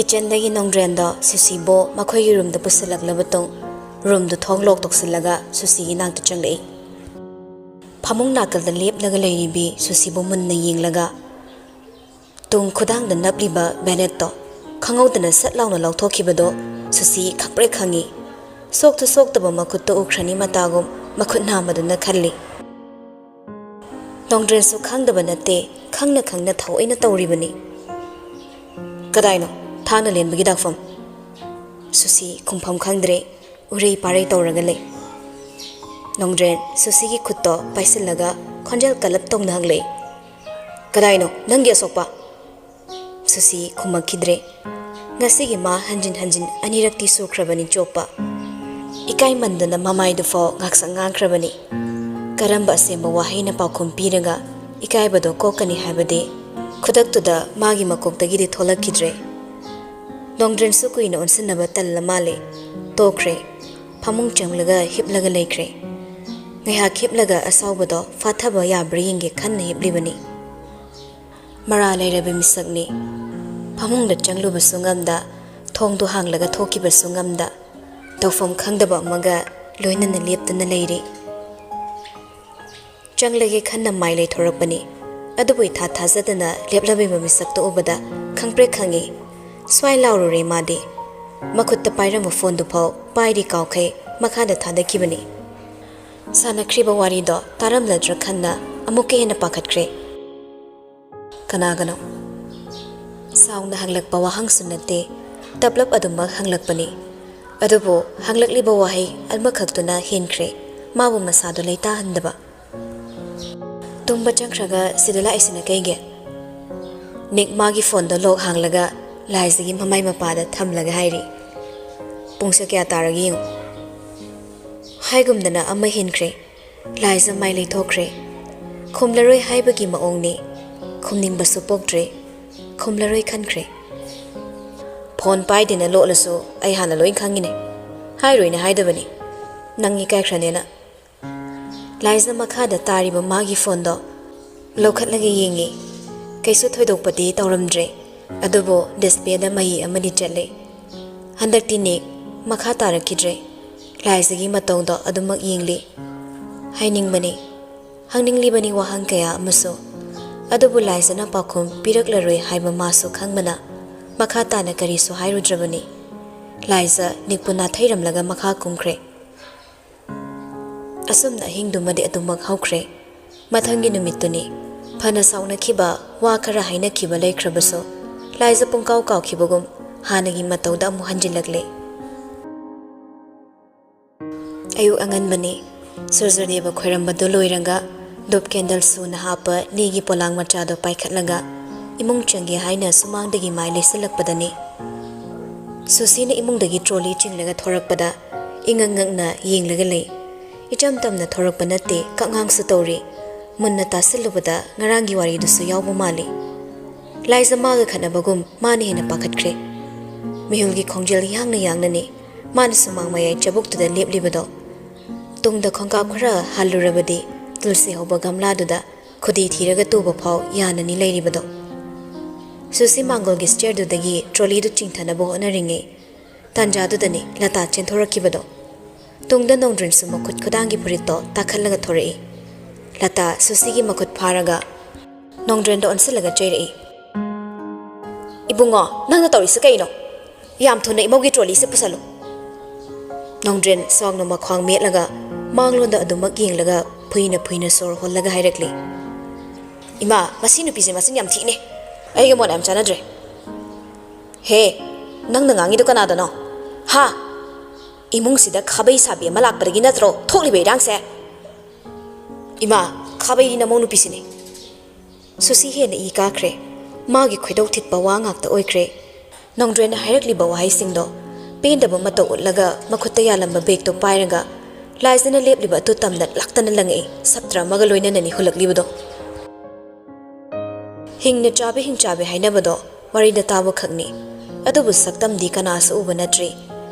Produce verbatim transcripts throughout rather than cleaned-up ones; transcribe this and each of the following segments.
ꯀꯤꯆꯟꯗꯒꯤ ꯅꯣꯡꯗ꯭ꯔꯦꯟꯗꯣ ꯁꯨꯁꯤꯕꯨ ꯃꯈꯣꯏꯒꯤ ꯔꯨꯝꯗ ꯄꯨꯁꯤꯜꯂꯛꯂꯕ ꯇꯨꯡ, ꯔꯨꯝꯗꯨ ꯊꯣꯡ ꯂꯣꯛ ꯇꯧꯁꯤꯜꯂꯒ ꯁꯨꯁꯤꯒꯤ ꯅꯥꯛꯇ ꯆꯪꯂꯛꯏ꯫ ꯐꯃꯨꯡ ꯅꯥꯀꯜꯗ ꯂꯦꯞꯂꯒ ꯂꯩꯔꯤꯕꯤ ꯁꯨꯁꯤꯕꯨ ꯃꯨꯟꯅ ꯌꯦꯡꯂꯒ, ꯇꯨꯡ ꯈꯨꯗꯥꯡꯗ ꯅꯞꯂꯤꯕ ꯕꯦꯅꯦꯠꯇꯣ ꯈꯪꯍꯧꯗꯅ ꯁꯠ ꯂꯥꯎꯅ ꯂꯧꯊꯣꯛꯈꯤꯕꯗꯣ ꯁꯨꯁꯤ ꯈꯪꯄ꯭ꯔꯦꯛ ꯈꯪꯉꯤ꯫ ꯁꯣꯛꯇ ꯁꯣꯛꯇꯕ ꯃꯈꯨꯠꯇ ꯎꯈ꯭ꯔꯅꯤ ꯃꯇꯥꯒꯨꯝ ꯃꯈꯨꯠ ꯅꯥꯝꯃꯗꯨꯅ ꯈꯜꯂꯤ꯫ ꯅꯣꯡꯗ꯭ꯔꯦꯟꯁꯨ ꯈꯪꯗꯕ ꯅꯠꯇꯦ, ꯈꯪꯅ ꯈꯪꯅ ꯊꯑꯣꯏꯅ ꯇꯧꯔꯤꯕꯅꯤ꯫ "ꯀꯗꯥꯏꯅꯣ? ꯊꯥꯡꯅ ꯂꯦꯟꯕꯒꯤ ꯗꯥꯛꯐꯝ?" ꯁꯨꯁꯤ ꯈꯨꯝꯐꯝ ꯈꯪꯗ꯭ꯔꯦ, ꯎꯔꯩ ꯄꯥꯔꯩ ꯇꯧꯔꯒ ꯂꯩ꯫ ꯅꯣꯡꯗ꯭ꯔꯦꯟ ꯁꯨꯁꯤꯒꯤ ꯈꯨꯠꯇꯣ ꯄꯥꯏꯁꯤꯜꯂꯒ ꯈꯣꯟꯖꯦꯜ ꯀꯜꯂꯞ ꯇꯧꯅ ꯍꯪꯂꯛꯏ꯫ "ꯀꯗꯥꯏꯅꯣ ꯅꯪꯒꯤ ꯑꯁꯣꯛꯄ?" ꯁꯨꯁꯤ ꯈꯨꯝꯃꯛꯈꯤꯗ꯭ꯔꯦ꯫ ꯉꯁꯤꯒꯤ ꯃꯥ ꯍꯟꯖꯤꯟ ꯍꯟꯖꯤꯟ ꯑꯅꯤꯔꯛꯇꯤ ꯁꯨꯈ꯭ꯔꯕꯅꯤ ꯆꯣꯞꯄ꯫ ꯏꯀꯥꯏꯃꯟꯗꯅ ꯃꯃꯥꯏꯗꯨꯐꯥꯎ ꯉꯥꯛꯁꯪ ꯉꯥꯡꯈ꯭ꯔꯕꯅꯤ꯫ ꯀꯔꯝꯕ ꯑꯁꯦꯡꯕ ꯋꯥꯍꯩꯅ ꯄꯥꯎꯈꯨꯝ ꯄꯤꯔꯒ ꯏꯀꯥꯏꯕꯗꯣ ꯀꯣꯛꯀꯅꯤ ꯍꯥꯏꯕꯗꯤ ꯈꯨꯗꯛꯇꯨꯗ ꯃꯥꯒꯤ ꯃꯀꯣꯛꯇꯒꯤꯗꯤ ꯊꯣꯛꯂꯛꯈꯤꯗ꯭ꯔꯦ꯫ ꯅꯣꯡꯗ꯭ꯔꯦꯟꯁꯨ ꯀꯨꯏꯅ ꯑꯣꯟꯁꯤꯟꯅꯕ ꯇꯜꯂ ꯃꯥꯜꯂꯦ꯫ ꯇꯣꯛꯈ꯭ꯔꯦ꯫ ꯐꯃꯨꯡ ꯆꯪꯂꯒ ꯍꯤꯞꯂꯒ ꯂꯩꯈ꯭ꯔꯦ꯫ ꯉꯥꯏꯍꯥꯛ ꯍꯤꯞꯂꯒ ꯑꯁꯥꯎꯕꯗꯣ ꯐꯥꯊꯕ ꯌꯥꯕ꯭ꯔꯥ ꯌꯦꯡꯒꯦ ꯈꯟꯅ ꯍꯤꯞꯂꯤꯕꯅꯤ꯫ ꯃꯔꯥ ꯂꯩꯔꯕ ꯃꯤꯁꯛꯅꯤ꯫ ꯐꯃꯨꯡꯗ ꯆꯪꯂꯨꯕꯁꯨ ꯉꯝꯗ, ꯊꯣꯡꯗꯨ ꯍꯥꯡꯂꯒ ꯊꯣꯛꯈꯤꯕꯁꯨ ꯉꯝꯗ, ꯇꯧꯐꯝ ꯈꯪꯗꯕ ꯑꯃꯒ ꯂꯣꯏꯅꯅ ꯂꯦꯞꯇꯨꯅ ꯂꯩꯔꯤ꯫ ꯆꯪꯂꯒꯦ ꯈꯟꯅ ꯃꯥꯏ ꯂꯩꯊꯣꯔꯛꯄꯅꯤ꯫ ꯑꯗꯨꯕꯨ ꯏꯊꯥ ꯊꯥꯖꯗꯅ ꯂꯦꯞꯂꯝꯃꯤꯕ ꯃꯤꯁꯛꯇꯨ ꯎꯕꯗ ꯈꯪꯄ꯭ꯔꯦꯛ ꯈꯪꯉꯤ꯫ ꯁ꯭ꯋꯥꯏ ꯂꯥꯎꯔꯨꯔꯦ ꯃꯥꯗꯤ꯫ ꯃꯈꯨꯠꯇ ꯄꯥꯏꯔꯝꯕ ꯐꯣꯟꯗꯨꯐꯥꯎ ꯄꯥꯏꯔꯤ ꯀꯥꯎꯈꯩ ꯃꯈꯥꯗ ꯊꯥꯗꯈꯤꯕꯅꯤ꯫ ꯁꯥꯟꯅꯈ꯭ꯔꯤꯕ ꯋꯥꯔꯤꯗꯣ ꯇꯥꯔꯝꯂꯗ꯭ꯔꯥ ꯈꯟꯅ ꯑꯃꯨꯛꯀ ꯍꯦꯟꯅ ꯄꯥꯈꯠꯈ꯭ꯔꯦ꯫ "ꯀꯅꯥꯒꯅꯣ?" ꯁꯥꯎꯅ ꯍꯪꯂꯛꯄ ꯋꯥꯍꯪꯁꯨ ꯅꯠꯇꯦ, ꯇꯞꯂꯞ ꯑꯗꯨꯃꯛ ꯍꯪꯂꯛꯄꯅꯤ꯫ ꯑꯗꯨꯕꯨ ꯍꯪꯂꯛꯂꯤꯕ ꯋꯥꯍꯩ ꯑꯃꯈꯛꯇꯨꯅ ꯍꯦꯟꯈ꯭ꯔꯦ ꯃꯥꯕꯨ ꯃꯁꯥꯗꯣ ꯂꯩꯇꯥꯍꯟꯗꯕ꯫ "ꯇꯨꯝꯕ ꯆꯪꯈ꯭ꯔꯒ ꯁꯤꯗ ꯂꯥꯛꯏꯁꯤꯅ ꯀꯩꯒꯤ?" ꯅꯤꯛ ꯃꯥꯒꯤ ꯐꯣꯟꯗꯣ ꯂꯣꯛ ꯍꯥꯡꯂꯒ ꯂꯥꯏꯖꯒꯤ ꯃꯃꯥꯏ ꯃꯄꯥꯗ ꯊꯝꯂꯒ ꯍꯥꯏꯔꯤ꯫ "ꯄꯨꯡꯁꯦ ꯀꯌꯥ ꯇꯥꯔꯒꯦ ꯌꯦꯡꯉꯨ꯫" ꯍꯥꯏꯒꯨꯝꯗꯅ ꯑꯃ ꯍꯦꯟꯈ꯭ꯔꯦ꯫ ꯂꯥꯏꯖ ꯃꯥꯏ ꯂꯩꯊꯣꯛꯈ꯭ꯔꯦ꯫ ꯈꯨꯝꯂꯔꯣꯏ ꯍꯥꯏꯕꯒꯤ ꯃꯑꯣꯡꯅꯤ꯫ ꯈꯨꯝꯅꯤꯡꯕꯁꯨ ꯄꯣꯛꯇ꯭ꯔꯦ꯫ ꯈꯨꯝꯂꯔꯣꯏ ꯈꯟꯈ꯭ꯔꯦ꯫ "ꯐꯣꯟ ꯄꯥꯏꯗꯦꯅ ꯂꯣꯠꯂꯁꯨ ꯑꯩ ꯍꯥꯟꯅ ꯂꯣꯏ ꯈꯪꯉꯤꯅꯦ꯫ ꯍꯥꯏꯔꯣꯏꯅ ꯍꯥꯏꯗꯕꯅꯤ꯫ ꯅꯪ ꯏꯀꯥꯏꯈ꯭ꯔꯅꯦꯅ꯫" ꯂꯥꯏꯖ ꯃꯈꯥꯗ ꯇꯥꯔꯤꯕ ꯃꯥꯒꯤ ꯐꯣꯟꯗꯣ ꯂꯧꯈꯠꯂꯒ ꯌꯦꯡꯉꯤ꯫ ꯀꯩꯁꯨ ꯊꯣꯏꯗꯣꯛꯄꯗꯤ ꯇꯧꯔꯝꯗ꯭ꯔꯦ꯫ ꯑꯗꯨꯕꯨ ꯗꯤꯁꯄ꯭ꯂꯦꯗ ꯃꯍꯤ ꯑꯃꯗꯤ ꯆꯠꯂꯦ꯫ ꯍꯟꯗꯛꯇꯤ ꯅꯤꯛ ꯃꯈꯥ ꯇꯥꯔꯛꯈꯤꯗ꯭ꯔꯦ꯫ ꯂꯥꯏꯖꯒꯤ ꯃꯇꯧꯗꯣ ꯑꯗꯨꯃꯛ ꯌꯦꯡꯂꯤ꯫ ꯍꯥꯏꯅꯤꯡꯕꯅꯤ, ꯍꯪꯅꯤꯡꯂꯤꯕꯅꯤ ꯋꯥꯍꯪ ꯀꯌꯥ ꯑꯃꯁꯨ꯫ ꯑꯗꯨꯕꯨ ꯂꯥꯏꯖꯅ ꯄꯥꯎꯈꯨꯝ ꯄꯤꯔꯛꯂꯔꯣꯏ ꯍꯥꯏꯕ ꯃꯥꯁꯨ ꯈꯪꯕꯅ ꯃꯈꯥ ꯇꯥꯅ ꯀꯔꯤꯁꯨ ꯍꯥꯏꯔꯨꯗ꯭ꯔꯕꯅꯤ꯫ ꯂꯥꯏꯖ ꯅꯤꯛꯄꯨ ꯅꯥꯊꯩꯔꯝꯂꯒ ꯃꯈꯥ ꯀꯨꯝꯈ꯭ꯔꯦ꯫ ꯑꯁꯨꯝꯅ ꯑꯍꯤꯡꯗꯨꯃꯗꯤ ꯑꯗꯨꯃꯛ ꯍꯧꯈ꯭ꯔꯦ꯫ ꯃꯊꯪꯒꯤ ꯅꯨꯃꯤꯠꯇꯨꯅꯤ꯫ ꯐꯅ ꯁꯥꯎꯅꯈꯤꯕ, ꯋꯥ ꯈꯔ ꯍꯥꯏꯅꯈꯤꯕ ꯂꯩꯈ꯭ꯔꯕꯁꯨ, ꯂꯥꯏꯖ ꯄꯨꯡꯀꯥꯎ ꯀꯥꯎꯈꯤꯕꯒꯨꯝ ꯍꯥꯟꯅꯒꯤ ꯃꯇꯧꯗ ꯑꯃꯨꯛ ꯍꯟꯖꯤꯜꯂꯛꯂꯦ꯫ ꯑꯌꯨꯛ ꯑꯉꯟꯕꯅꯤ꯫ ꯁꯨꯔꯖꯗꯦꯕ ꯈꯣꯏꯔꯝꯕꯗꯨ ꯂꯣꯏꯔꯒ ꯙꯨꯞ ꯀꯦꯟꯗꯜ ꯁꯨꯅ ꯍꯥꯞꯄ ꯂꯤꯒꯤ ꯄꯣꯂꯥꯡ ꯃꯆꯥꯗꯣ ꯄꯥꯏꯈꯠꯂꯒ ꯏꯃꯨꯡ ꯆꯪꯒꯦ ꯍꯥꯏꯅ ꯁꯨꯃꯥꯡꯗꯒꯤ ꯃꯥꯏ ꯂꯩꯁꯤꯜꯂꯛꯄꯗꯅꯤ꯫ ꯁꯨꯁꯤꯅ ꯏꯃꯨꯡꯗꯒꯤ ꯇ꯭ꯔꯣꯂꯤ ꯆꯤꯡꯂꯒ ꯊꯣꯔꯛꯄꯗ ꯏꯉꯛ ꯉꯛꯅ ꯌꯦꯡꯂꯒ ꯂꯩ꯫ ꯏꯆꯝ ꯇꯝꯅ ꯊꯣꯔꯛꯄ ꯅꯠꯇꯦ, ꯀꯛꯉꯥꯡꯁꯨ ꯇꯧꯔꯤ꯫ ꯃꯨꯟꯅ ꯇꯥꯁꯤꯜꯂꯨꯕꯗ ꯉꯔꯥꯡꯒꯤ ꯋꯥꯔꯤꯗꯨꯁꯨ ꯌꯥꯎꯕ ꯃꯥꯜꯂꯤ꯫ ꯂꯥꯏꯖ ꯃꯥꯒ ꯈꯠꯅꯕꯒꯨꯝ ꯃꯥꯅ ꯍꯦꯟꯅ ꯄꯥꯈꯠꯈ꯭ꯔꯦ꯫ ꯃꯤꯍꯨꯜꯒꯤ ꯈꯣꯡꯖꯦꯜ ꯌꯥꯡꯅ ꯌꯥꯡꯅꯅꯤ ꯃꯥꯅ ꯁꯨꯃꯥꯡ ꯃꯌꯥꯏ ꯆꯕꯨꯛꯇꯨꯗ ꯂꯦꯞꯂꯤꯕꯗꯣ꯫ ꯇꯨꯡꯗ ꯈꯣꯡꯀꯥꯞ ꯈꯔ ꯍꯜꯂꯨꯔꯕꯗꯤ ꯇꯨꯜꯁꯤ ꯍꯧꯕ ꯒꯝꯂꯥꯗꯨꯗ ꯈꯨꯗꯤ ꯊꯤꯔꯒ ꯇꯨꯕ ꯐꯥꯎ ꯌꯥꯅꯅꯤ ꯂꯩꯔꯤꯕꯗꯣ꯫ ꯁꯨꯁꯤ ꯃꯥꯡꯒꯣꯜꯒꯤ ꯁ꯭ꯇꯦꯌꯔꯗꯨꯗꯒꯤ ꯇ꯭ꯔꯣꯂꯤꯗꯨ ꯆꯤꯡꯊꯅꯕ ꯍꯣꯠꯅꯔꯤꯉꯩ ꯇꯥꯟꯖꯥꯗꯨꯗꯅꯤ ꯂꯇꯥ ꯆꯦꯟꯊꯣꯔꯛꯈꯤꯕꯗꯣ꯫ ꯇꯨꯡꯗ ꯅꯣꯡꯗ꯭ꯔꯤꯟꯁꯨ ꯃꯈꯨꯠ ꯈꯨꯗꯥꯡꯒꯤ ꯐꯨꯔꯤꯠꯇꯣ ꯇꯥꯈꯠꯂꯒ ꯊꯣꯔꯛꯏ꯫ ꯂꯇꯥ ꯁꯨꯁꯤꯒꯤ ꯃꯈꯨꯠ ꯐꯥꯔꯒ ꯅꯣꯡꯗ꯭ꯔꯦꯟꯗ ꯑꯣꯟꯁꯤꯜꯂꯒ ꯆꯩꯔꯛꯏ꯫ "ꯏꯕꯨꯡꯉꯣ, ꯅꯪꯅ ꯇꯧꯔꯤꯁꯤ ꯀꯩꯅꯣ? ꯌꯥꯝ ꯊꯨꯅ ꯏꯃꯧꯒꯤ ꯇ꯭ꯔꯣꯂꯤꯁꯦ ꯄꯨꯁꯜꯂꯨ!" ꯅꯣꯡꯗ꯭ꯔꯦꯟ ꯁꯥꯎꯅ ꯃꯈ꯭ꯋꯥꯡ ꯃꯦꯠꯂꯒ ꯃꯥꯡꯂꯣꯝꯗ ꯑꯗꯨꯃꯛ ꯌꯦꯡꯂꯒ ꯐꯨꯏꯅ ꯐꯨꯏꯅ ꯁꯣꯔ ꯍꯣꯜꯂꯒ ꯍꯥꯏꯔꯛꯂꯤ꯫ "ꯏꯃꯥ, ꯃꯁꯤ ꯅꯨꯄꯤꯁꯦ ꯃꯆꯤꯟ ꯌꯥꯝ ꯊꯤꯅꯦ꯫ ꯑꯩꯒ ꯃꯣꯠ ꯌꯥꯝ ꯆꯥꯟꯅꯗ꯭ꯔꯦ꯫ ꯍꯦ, ꯅꯪꯅ ꯉꯥꯡꯉꯤꯗꯣ ꯀꯅꯥꯗꯅꯣ? ꯍꯥ? ꯏꯃꯨꯡꯁꯤꯗ ꯈꯥꯕꯩ ꯁꯥꯕꯤ ꯑꯃ ꯂꯥꯛꯄꯗꯒꯤ ꯅꯠꯇ꯭ꯔꯣ ꯊꯣꯛꯂꯤꯕ ꯏꯔꯥꯡꯁꯦ? ꯏꯃꯥ, ꯈꯥꯕꯩꯗꯤ ꯅꯃꯧ ꯅꯨꯄꯤꯁꯤꯅꯦ!" ꯁꯨꯁꯤ ꯍꯦꯟꯅ ꯏ ꯀꯥꯈ꯭ꯔꯦ꯫ ꯃꯥꯒꯤ ꯈꯣꯏꯗꯧ ꯊꯤꯠꯄ ꯋꯥ ꯉꯥꯛꯇ ꯑꯣꯏꯈ꯭ꯔꯦ꯫ ꯅꯣꯡꯗ꯭ꯔꯦꯟꯅ ꯍꯥꯏꯔꯛꯂꯤꯕ ꯋꯥꯍꯩꯁꯤꯡꯗꯣ ꯄꯦꯟꯗꯕ ꯃꯇꯧ ꯎꯠꯂꯒ ꯃꯈꯨꯠꯇ ꯌꯥꯜꯂꯝꯕ ꯕꯦꯒꯇꯣ ꯄꯥꯏꯔꯒ ꯂꯥꯏꯖꯅ ꯂꯦꯞꯂꯤꯕ ꯑꯗꯨ ꯇꯝꯅ ꯂꯥꯛꯇꯅ ꯂꯪꯉꯛꯏ, ꯁꯞꯇ꯭ꯔ ꯑꯃꯒ ꯂꯣꯏꯅꯅꯅꯤ ꯍꯨꯜꯂꯛꯂꯤꯕꯗꯣ꯫ ꯍꯤꯡꯅ ꯆꯥꯕꯤ ꯍꯤꯡꯆꯥꯕꯤ ꯍꯥꯏꯅꯕꯗꯣ ꯋꯥꯔꯤꯗ ꯇꯥꯕ ꯈꯛꯅꯤ꯫ ꯑꯗꯨꯕꯨ ꯁꯛꯇꯝꯗꯤ ꯀꯅꯥꯁꯨ ꯎꯕ ꯅꯠꯇ꯭ꯔꯤ꯫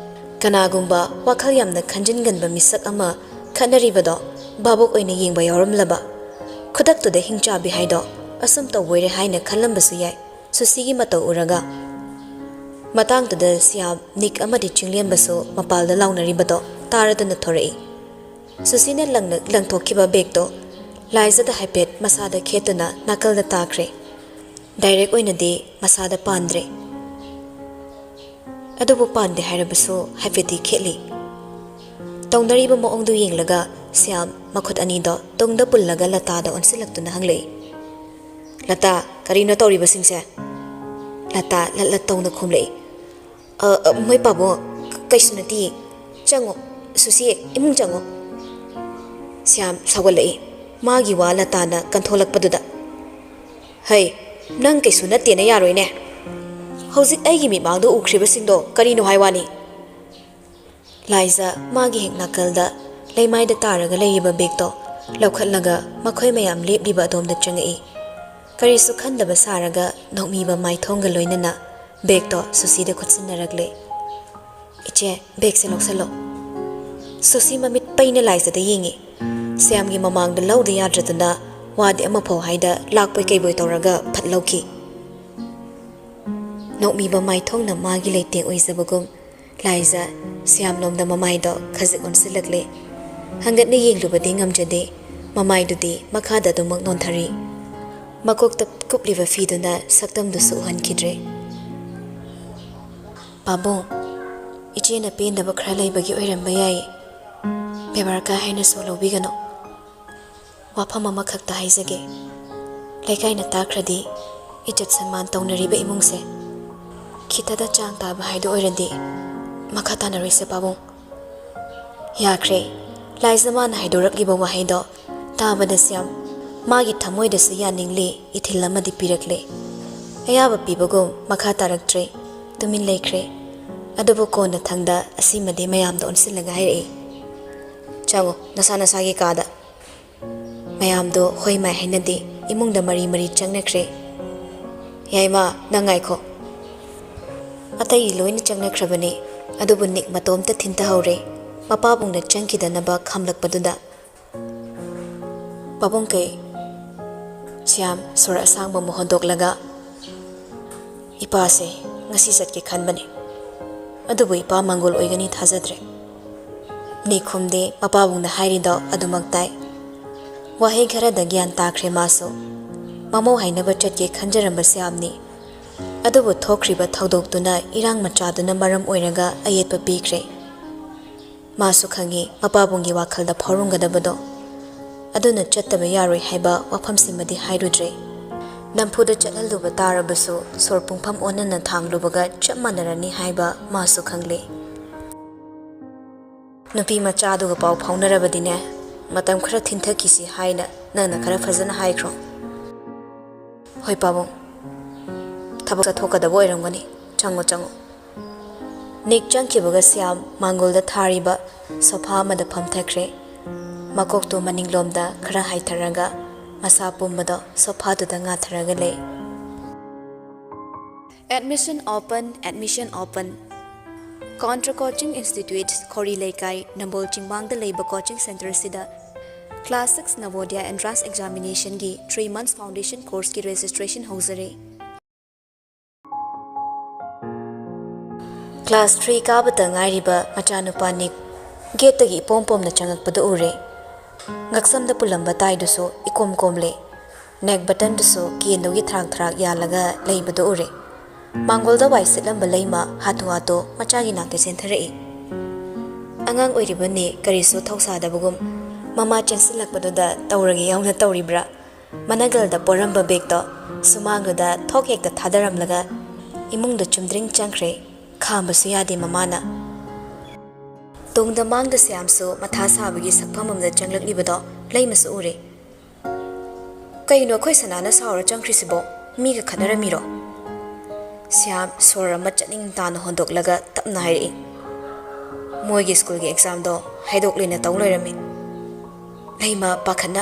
ꯀꯅꯥꯒꯨꯝꯕ ꯋꯥꯈꯜ ꯌꯥꯝꯅ ꯈꯟꯖꯤꯟꯒꯟꯕ ꯃꯤꯁꯛ ꯑꯃ ꯈꯠꯅꯔꯤꯕꯗꯣ ꯚꯥꯕꯨꯛ ꯑꯣꯏꯅ ꯌꯦꯡꯕ ꯌꯥꯎꯔꯝꯂꯕ, ꯈꯨꯗꯛꯇꯨꯗ ꯍꯤꯡꯆꯥꯕꯤ ꯍꯥꯏꯗꯣ ꯑꯁꯨꯝ ꯇꯧꯕꯣꯏꯔꯦ ꯍꯥꯏꯅ ꯈꯜꯂꯝꯕꯁꯨ ꯌꯥꯏ꯫ ꯁꯨꯁꯤꯒꯤ ꯃꯇꯧ ꯎꯔꯒ꯫ ꯃꯇꯥꯡꯗꯨꯗ ꯁ꯭ꯌꯥꯝ, ꯅꯤꯛ ꯑꯃꯗꯤ ꯆꯤꯡꯂꯦꯝꯕꯁꯨ ꯃꯄꯥꯜꯗ ꯂꯥꯎꯅꯔꯤꯕꯗꯣ ꯇꯥꯔꯗꯨꯅ ꯊꯣꯔꯛꯏ꯫ ꯁꯨꯁꯤꯅ ꯂꯪꯅ-, ꯂꯪꯊꯣꯛꯈꯤꯕ ꯕꯦꯒꯇꯣ ꯂꯥꯏꯖꯗ ꯍꯥꯏꯐꯦꯠ ꯃꯁꯥꯗ ꯈꯦꯠꯇꯨꯅ ꯅꯥꯀꯜꯗ ꯇꯥꯈ꯭ꯔꯦ꯫ ꯗꯥꯏꯔꯦꯛ ꯑꯣꯏꯅꯗꯤ ꯃꯁꯥꯗ ꯄꯥꯟꯗ꯭ꯔꯦ꯫ ꯑꯗꯨꯕꯨ ꯄꯥꯟꯗꯦ ꯍꯥꯏꯔꯕꯁꯨ ꯍꯥꯏꯐꯦꯠꯇꯤ ꯈꯦꯠꯂꯤ꯫ ꯇꯧꯅꯔꯤꯕ ꯃꯑꯣꯡꯗꯨ ꯌꯦꯡꯂꯒ ꯁ꯭ꯌꯥꯝ ꯃꯈꯨꯠ ꯑꯅꯤꯗꯣ ꯇꯨꯡꯗ ꯄꯨꯜꯂꯒ ꯂꯇꯥꯗ ꯑꯣꯟꯁꯤꯜꯂꯛꯇꯨꯅ ꯍꯪꯂꯛꯏ, "ꯂꯇꯥ, ꯀꯔꯤꯅꯣ ꯇꯧꯔꯤꯕꯁꯤꯡꯁꯦ?" ꯂꯇꯥ ꯂꯠ ꯂꯠ ꯇꯧꯅ ꯈꯨꯝꯂꯛꯏ, "ꯑ, ꯑ, ꯃꯣꯏ ꯄꯥꯕꯨꯡ, ꯀ-, ꯀꯩꯁꯨ ꯅꯠꯇꯤꯌꯦ꯫ ꯆꯪꯉꯣ, ꯁꯨꯁꯤ, ꯏꯃꯨꯡ ꯆꯪꯉꯣ꯫" ꯁ꯭ꯌꯥꯝ ꯁꯥꯎꯒꯠꯂꯛꯏ, ꯃꯥꯒꯤ ꯋꯥ ꯂꯇꯥꯅ ꯀꯟꯊꯣꯛꯂꯛꯄꯗꯨꯗ꯫ "ꯍꯩ, ꯅꯪ ꯀꯩꯁꯨ ꯅꯠꯇꯦꯅ ꯌꯥꯔꯣꯏꯅꯦ꯫ ꯍꯧꯖꯤꯛ ꯑꯩꯒꯤ ꯃꯤꯠꯃꯥꯡꯗ ꯎꯈ꯭ꯔꯤꯕꯁꯤꯡꯗꯣ ꯀꯔꯤꯅꯣ ꯍꯥꯏ ꯋꯥꯅꯤ?" ꯂꯥꯏꯖ ꯃꯥꯒꯤ ꯍꯦꯛ ꯅꯥꯀꯜꯗ ꯂꯩꯃꯥꯏꯗ ꯇꯥꯔꯒ ꯂꯩꯔꯤꯕ ꯕꯦꯒꯇꯣ ꯂꯧꯈꯠꯂꯒ ꯃꯈꯣꯏ ꯃꯌꯥꯝ ꯂꯦꯞꯂꯤꯕ ꯑꯗꯣꯝꯗ ꯆꯪꯉꯛꯏ꯫ ꯀꯔꯤꯁꯨ ꯈꯟꯗꯕ ꯁꯥꯔꯒ ꯅꯣꯛꯃꯤꯕ ꯃꯥꯏꯊꯣꯡꯒ ꯂꯣꯏꯅꯅ ꯕꯦꯒꯇꯣ ꯁꯨꯁꯤꯗ ꯈꯨꯠꯁꯤꯟꯅꯔꯛꯂꯦ꯫ "ꯏꯆꯦ, ꯕꯦꯒꯁꯦ ꯂꯧꯁꯜꯂꯣ꯫" ꯁꯨꯁꯤ ꯃꯃꯤꯠ ꯄꯩꯅ ꯂꯥꯏꯖꯗ ꯌꯦꯡꯉꯤ꯫ ꯁ꯭ꯌꯥꯝꯒꯤ ꯃꯃꯥꯡꯗ ꯂꯧꯗ ꯌꯥꯗ꯭ꯔꯗꯨꯅ ꯋꯥꯗꯤ ꯑꯃꯐꯥꯎ ꯍꯥꯏꯗ ꯂꯥꯛꯄꯣꯏ ꯀꯩꯕꯣꯏ ꯇꯧꯔꯒ ꯐꯠ ꯂꯧꯈꯤ꯫ ꯅꯣꯛꯃꯤꯕ ꯃꯥꯏꯊꯣꯡꯅ ꯃꯥꯒꯤ ꯂꯩꯇꯦꯡ ꯑꯣꯏꯖꯕꯒꯨꯝ ꯂꯥꯏꯖ ꯁ꯭ꯌꯥꯝꯂꯣꯝꯗ ꯃꯃꯥꯏꯗꯣ ꯈꯖꯤꯛ ꯑꯣꯟꯁꯤꯜꯂꯛꯂꯦ꯫ ꯍꯪꯒꯠꯅ ꯌꯦꯡꯂꯨꯕꯗꯤ ꯉꯝꯖꯗꯦ꯫ ꯃꯃꯥꯏꯗꯨꯗꯤ ꯃꯈꯥꯗ ꯑꯗꯨꯃꯛ ꯅꯣꯟꯊꯔꯤ꯫ ꯃꯀꯣꯛꯇ ꯀꯨꯞꯂꯤꯕ ꯐꯤꯗꯨꯅ ꯁꯛꯇꯝꯗꯨꯁꯨ ꯎꯍꯟꯈꯤꯗ꯭ꯔꯦ꯫ "ꯄꯥꯕꯨꯡ, ꯏꯆꯦꯅ ꯄꯦꯟꯗꯕ ꯈꯔ ꯂꯩꯕꯒꯤ ꯑꯣꯏꯔꯝꯕ ꯌꯥꯏ꯫ ꯕꯦꯕꯥꯔ ꯀꯥ ꯍꯦꯟꯅꯁꯨ ꯂꯧꯕꯤꯒꯅꯨ꯫ ꯋꯥꯐꯝ ꯑꯃꯈꯛꯇ ꯍꯥꯏꯖꯒꯦ꯫ ꯂꯩꯀꯥꯏꯅ ꯇꯥꯈ꯭ꯔꯗꯤ ꯏꯖꯠ ꯁꯟꯃꯥꯟ ꯇꯧꯅꯔꯤꯕ ꯏꯃꯨꯡꯁꯦ ꯈꯤꯇꯗ ꯆꯥꯡ ꯇꯥꯕ ꯍꯥꯏꯗꯨ ꯑꯣꯏꯔꯗꯤ ꯃꯈꯥ ꯇꯥꯅꯔꯣꯏꯁꯦ ꯄꯥꯕꯨꯡ꯫" ꯌꯥꯈ꯭ꯔꯦ꯫ ꯂꯥꯏꯖ ꯃꯥꯅ ꯍꯥꯏꯗꯣꯔꯛꯂꯤꯕ ꯋꯥꯍꯩꯗꯣ ꯇꯥꯕꯗ ꯁ꯭ꯌꯥꯝ ꯃꯥꯒꯤ ꯊꯃꯣꯏꯗꯁꯨ ꯌꯥꯅꯤꯡꯂꯦ, ꯏꯊꯤꯜ ꯑꯃꯗꯤ ꯄꯤꯔꯛꯂꯦ꯫ ꯑꯌꯥꯕ ꯄꯤꯕꯒꯨꯝ ꯃꯈꯥ ꯇꯥꯔꯛꯇ꯭ꯔꯦ꯫ ꯇꯨꯃꯤꯟ ꯂꯩꯈ꯭ꯔꯦ꯫ ꯑꯗꯨꯕꯨ ꯀꯣꯟꯅꯊꯪꯗ ꯑꯁꯤꯃꯗꯤ ꯃꯌꯥꯝꯗ ꯑꯣꯟꯁꯤꯜꯂꯒ ꯍꯥꯏꯔꯛꯏ, "ꯆꯪꯉꯣ, ꯅꯁꯥ ꯅꯁꯥꯒꯤ ꯀꯥꯗ꯫" ꯃꯌꯥꯝꯗꯣ ꯍꯣꯏ ꯃꯥꯏ ꯍꯥꯏꯅꯗꯦ, ꯏꯃꯨꯡꯗ ꯃꯔꯤ ꯃꯔꯤ ꯆꯪꯅꯈ꯭ꯔꯦ꯫ "ꯌꯥꯏꯃ, ꯅꯪ ꯉꯥꯏꯈꯣ꯫" ꯑꯇꯩ ꯂꯣꯏꯅ ꯆꯪꯅꯈ꯭ꯔꯕꯅꯤ, ꯑꯗꯨꯕꯨ ꯅꯤꯛ ꯃꯇꯣꯝꯇ ꯊꯤꯟꯊꯍꯧꯔꯦ, ꯃꯄꯥꯕꯨꯡꯅ ꯆꯪꯈꯤꯗꯅꯕ ꯈꯥꯝꯂꯛꯄꯗꯨꯗ꯫ "ꯄꯥꯕꯨꯡ ꯀꯩ?" ꯁ꯭ꯌꯥꯝ ꯁꯣꯔ ꯑꯁꯥꯡꯕ ꯑꯃ ꯍꯣꯟꯗꯣꯛꯂꯒ, "ꯏꯄꯥꯁꯦ ꯉꯁꯤ ꯆꯠꯀꯦ ꯈꯟꯕꯅꯦ, ꯑꯗꯨꯕꯨ ꯏꯄꯥ ꯃꯪꯒꯣꯜ ꯑꯣꯏꯒꯅꯤ ꯊꯥꯖꯗ꯭ꯔꯦ"꯫ ꯅꯤꯛ ꯈꯨꯝꯗꯦ, ꯃꯄꯥꯕꯨꯡꯅ ꯍꯥꯏꯔꯤꯗꯣ ꯑꯗꯨꯃꯛ ꯇꯥꯏ꯫ ꯋꯥꯍꯩ ꯈꯔꯗ ꯒ꯭ꯌꯥꯟ ꯇꯥꯈ꯭ꯔꯦ ꯃꯥꯁꯨ꯫ ꯃꯃꯧ ꯍꯥꯏꯅꯕ ꯆꯠꯀꯦ ꯈꯟꯖꯔꯝꯕ ꯁ꯭ꯌꯥꯝꯅꯤ꯫ ꯑꯗꯨꯕꯨ ꯊꯣꯛꯈ꯭ꯔꯤꯕ ꯊꯧꯗꯣꯛꯇꯨꯅ ꯏꯔꯥꯡ ꯃꯆꯥꯗꯨꯅ ꯃꯔꯝ ꯑꯣꯏꯔꯒ ꯑꯌꯦꯠꯄ ꯄꯤꯈ꯭ꯔꯦ꯫ ꯃꯥꯁꯨ ꯈꯪꯉꯤ ꯃꯄꯥꯕꯨꯡꯒꯤ ꯋꯥꯈꯜꯗ ꯐꯥꯎꯔꯝꯒꯗꯕꯗꯣ꯫ ꯑꯗꯨꯅ ꯆꯠꯇꯕ ꯌꯥꯔꯣꯏ ꯍꯥꯏꯕ ꯋꯥꯐꯝꯁꯤꯃꯗꯤ ꯍꯥꯏꯔꯨꯗ꯭ꯔꯦ꯫ ꯅꯝꯐꯨꯗ ꯆꯠꯍꯜꯂꯨꯕ ꯇꯥꯔꯕꯁꯨ ꯁꯣꯔ ꯄꯨꯡꯐꯝ ꯑꯣꯟꯅꯅ ꯊꯥꯡꯂꯨꯕꯒ ꯆꯞ ꯃꯥꯟꯅꯔꯅꯤ ꯍꯥꯏꯕ ꯃꯥꯁꯨ ꯈꯪꯂꯦ꯫ "ꯅꯨꯄꯤ ꯃꯆꯥꯗꯨꯒ ꯄꯥꯎ ꯐꯥꯎꯅꯔꯕꯗꯤꯅꯦ, ꯃꯇꯝ ꯈꯔ ꯊꯤꯟꯊꯈꯤꯁꯤ ꯍꯥꯏꯅ ꯅꯪꯅ ꯈꯔ ꯐꯖꯅ ꯍꯥꯏꯈ꯭ꯔꯣ"꯫ "ꯍꯣꯏ ꯄꯥꯕꯨꯡ, ꯊꯕꯛ ꯆꯠꯊꯣꯛꯀꯗꯕ ꯑꯣꯏꯔꯝꯒꯅꯤ, ꯆꯪꯉꯣ ꯆꯪꯉꯣ"꯫ ꯅꯤꯛ ꯆꯪꯈꯤꯕꯒ ꯁ꯭ꯌꯥꯝ ꯃꯥꯡꯒꯣꯜꯗ ꯊꯥꯔꯤꯕ ꯁꯣꯐꯥ ꯑꯃꯗ ꯐꯝꯊꯈ꯭ꯔꯦ꯫ ꯃꯀꯣꯛꯇꯨ ꯃꯅꯤꯡꯂꯣꯝꯗ ꯈꯔ ꯍꯥꯏꯊꯔꯒ ꯃꯁꯥ ꯄꯨꯝꯕꯗꯣ ꯁꯣꯐꯥꯗꯨꯗ ꯉꯥꯊꯔꯒ ꯂꯩ꯫ Admission open, admission open. Contra Coaching Institute, ꯈꯣꯔꯤ ꯂꯩꯀꯥꯏ, ꯅꯝꯕꯣꯜ ꯆꯤꯡꯃꯥꯡꯗ ꯂꯩꯕ coaching centreꯁꯤꯗ class six Navodaya entrance examinationꯒꯤ three months foundation courseꯀꯤ registration ꯍꯧꯖꯔꯦ꯫ Class three ꯀꯥꯕꯇ ꯉꯥꯏꯔꯤꯕ ꯃꯆꯥꯅꯨꯄꯥ ꯅꯤꯛ gateꯇꯒꯤ ꯏꯄꯣꯝ ꯄꯣꯝꯅ ꯆꯪꯉꯛꯄꯗꯨ ꯎꯔꯦ꯫ ꯉꯛꯁꯝꯗ ꯄꯨꯜꯂꯝꯕ tieꯗꯨꯁꯨ ꯏꯀꯣꯝ ꯀꯣꯝꯂꯦ꯫ Neck buttonꯗꯨꯁꯨ ꯀꯦꯟꯗꯨꯒꯤ ꯊꯔꯥꯛ ꯊꯔꯥꯛ ꯌꯥꯜꯂꯒ ꯂꯩꯕꯗꯨ ꯎꯔꯦ꯫ ꯃꯥꯡꯒꯣꯜꯗ ꯋꯥꯏ ꯁꯤꯠꯂꯝꯕ ꯂꯩꯃ ꯍꯥꯊꯨ ꯍꯥꯊꯨ ꯃꯆꯥꯒꯤ ꯅꯥꯛꯇ ꯆꯦꯟꯊꯔꯛꯏ꯫ ꯑꯉꯥꯡ ꯑꯣꯏꯔꯤꯕ ꯅꯤꯛ ꯀꯔꯤꯁꯨ ꯊꯧꯁꯥꯗꯕꯒꯨꯝ ꯃꯃꯥ ꯆꯦꯟꯁꯤꯜꯂꯛꯄꯗꯨꯗ ꯇꯧꯔꯒꯦ ꯌꯥꯎꯅ ꯇꯧꯔꯤꯕ꯭ꯔꯥ? ꯃꯅꯒꯜꯗ ꯄꯣꯔꯝꯕ bagꯇꯣ ꯁꯨꯃꯥꯡꯗꯨꯗ ꯊꯣꯛ ꯍꯦꯛꯇ ꯊꯥꯗꯔꯝꯂꯒ ꯏꯃꯨꯡꯗ ꯆꯨꯝꯗ꯭ꯔꯤꯡ ꯆꯪꯈ꯭ꯔꯦ꯫ ꯈꯥꯝꯕꯁꯨ ꯌꯥꯗꯦ ꯃꯃꯥꯅ꯫ ꯇꯨꯡꯗ ꯃꯥꯡꯗ ꯁ꯭ꯌꯥꯝꯁꯨ ꯃꯊꯥ ꯁꯥꯕꯒꯤ ꯁꯛꯐꯝ ꯑꯃꯗ ꯆꯪꯂꯛꯂꯤꯕꯗꯣ ꯂꯩꯃꯁꯨ ꯎꯔꯦ꯫ "ꯀꯩꯅꯣ ꯑꯩꯈꯣꯏ ꯁꯅꯥꯅ ꯁꯥꯎꯔ ꯆꯪꯈ꯭ꯔꯤꯁꯤꯕꯣ? ꯃꯤꯒ ꯈꯠꯅꯔꯝꯃꯤꯔꯣ?" ꯁ꯭ꯌꯥꯝ ꯁꯣꯔ ꯑꯃ ꯆꯅꯤꯡ ꯇꯥꯅ ꯍꯣꯟꯗꯣꯛꯂꯒ ꯇꯞꯅ ꯍꯥꯏꯔꯛꯏ꯫ "ꯃꯣꯏꯒꯤ ꯁ꯭ꯀꯨꯜꯒꯤ examꯗꯣ ꯍꯥꯏꯗꯣꯛꯂꯦꯅ ꯇꯧ ꯂꯩꯔꯝꯃꯤ"꯫ ꯂꯩꯃ ꯄꯥꯈꯠꯅ,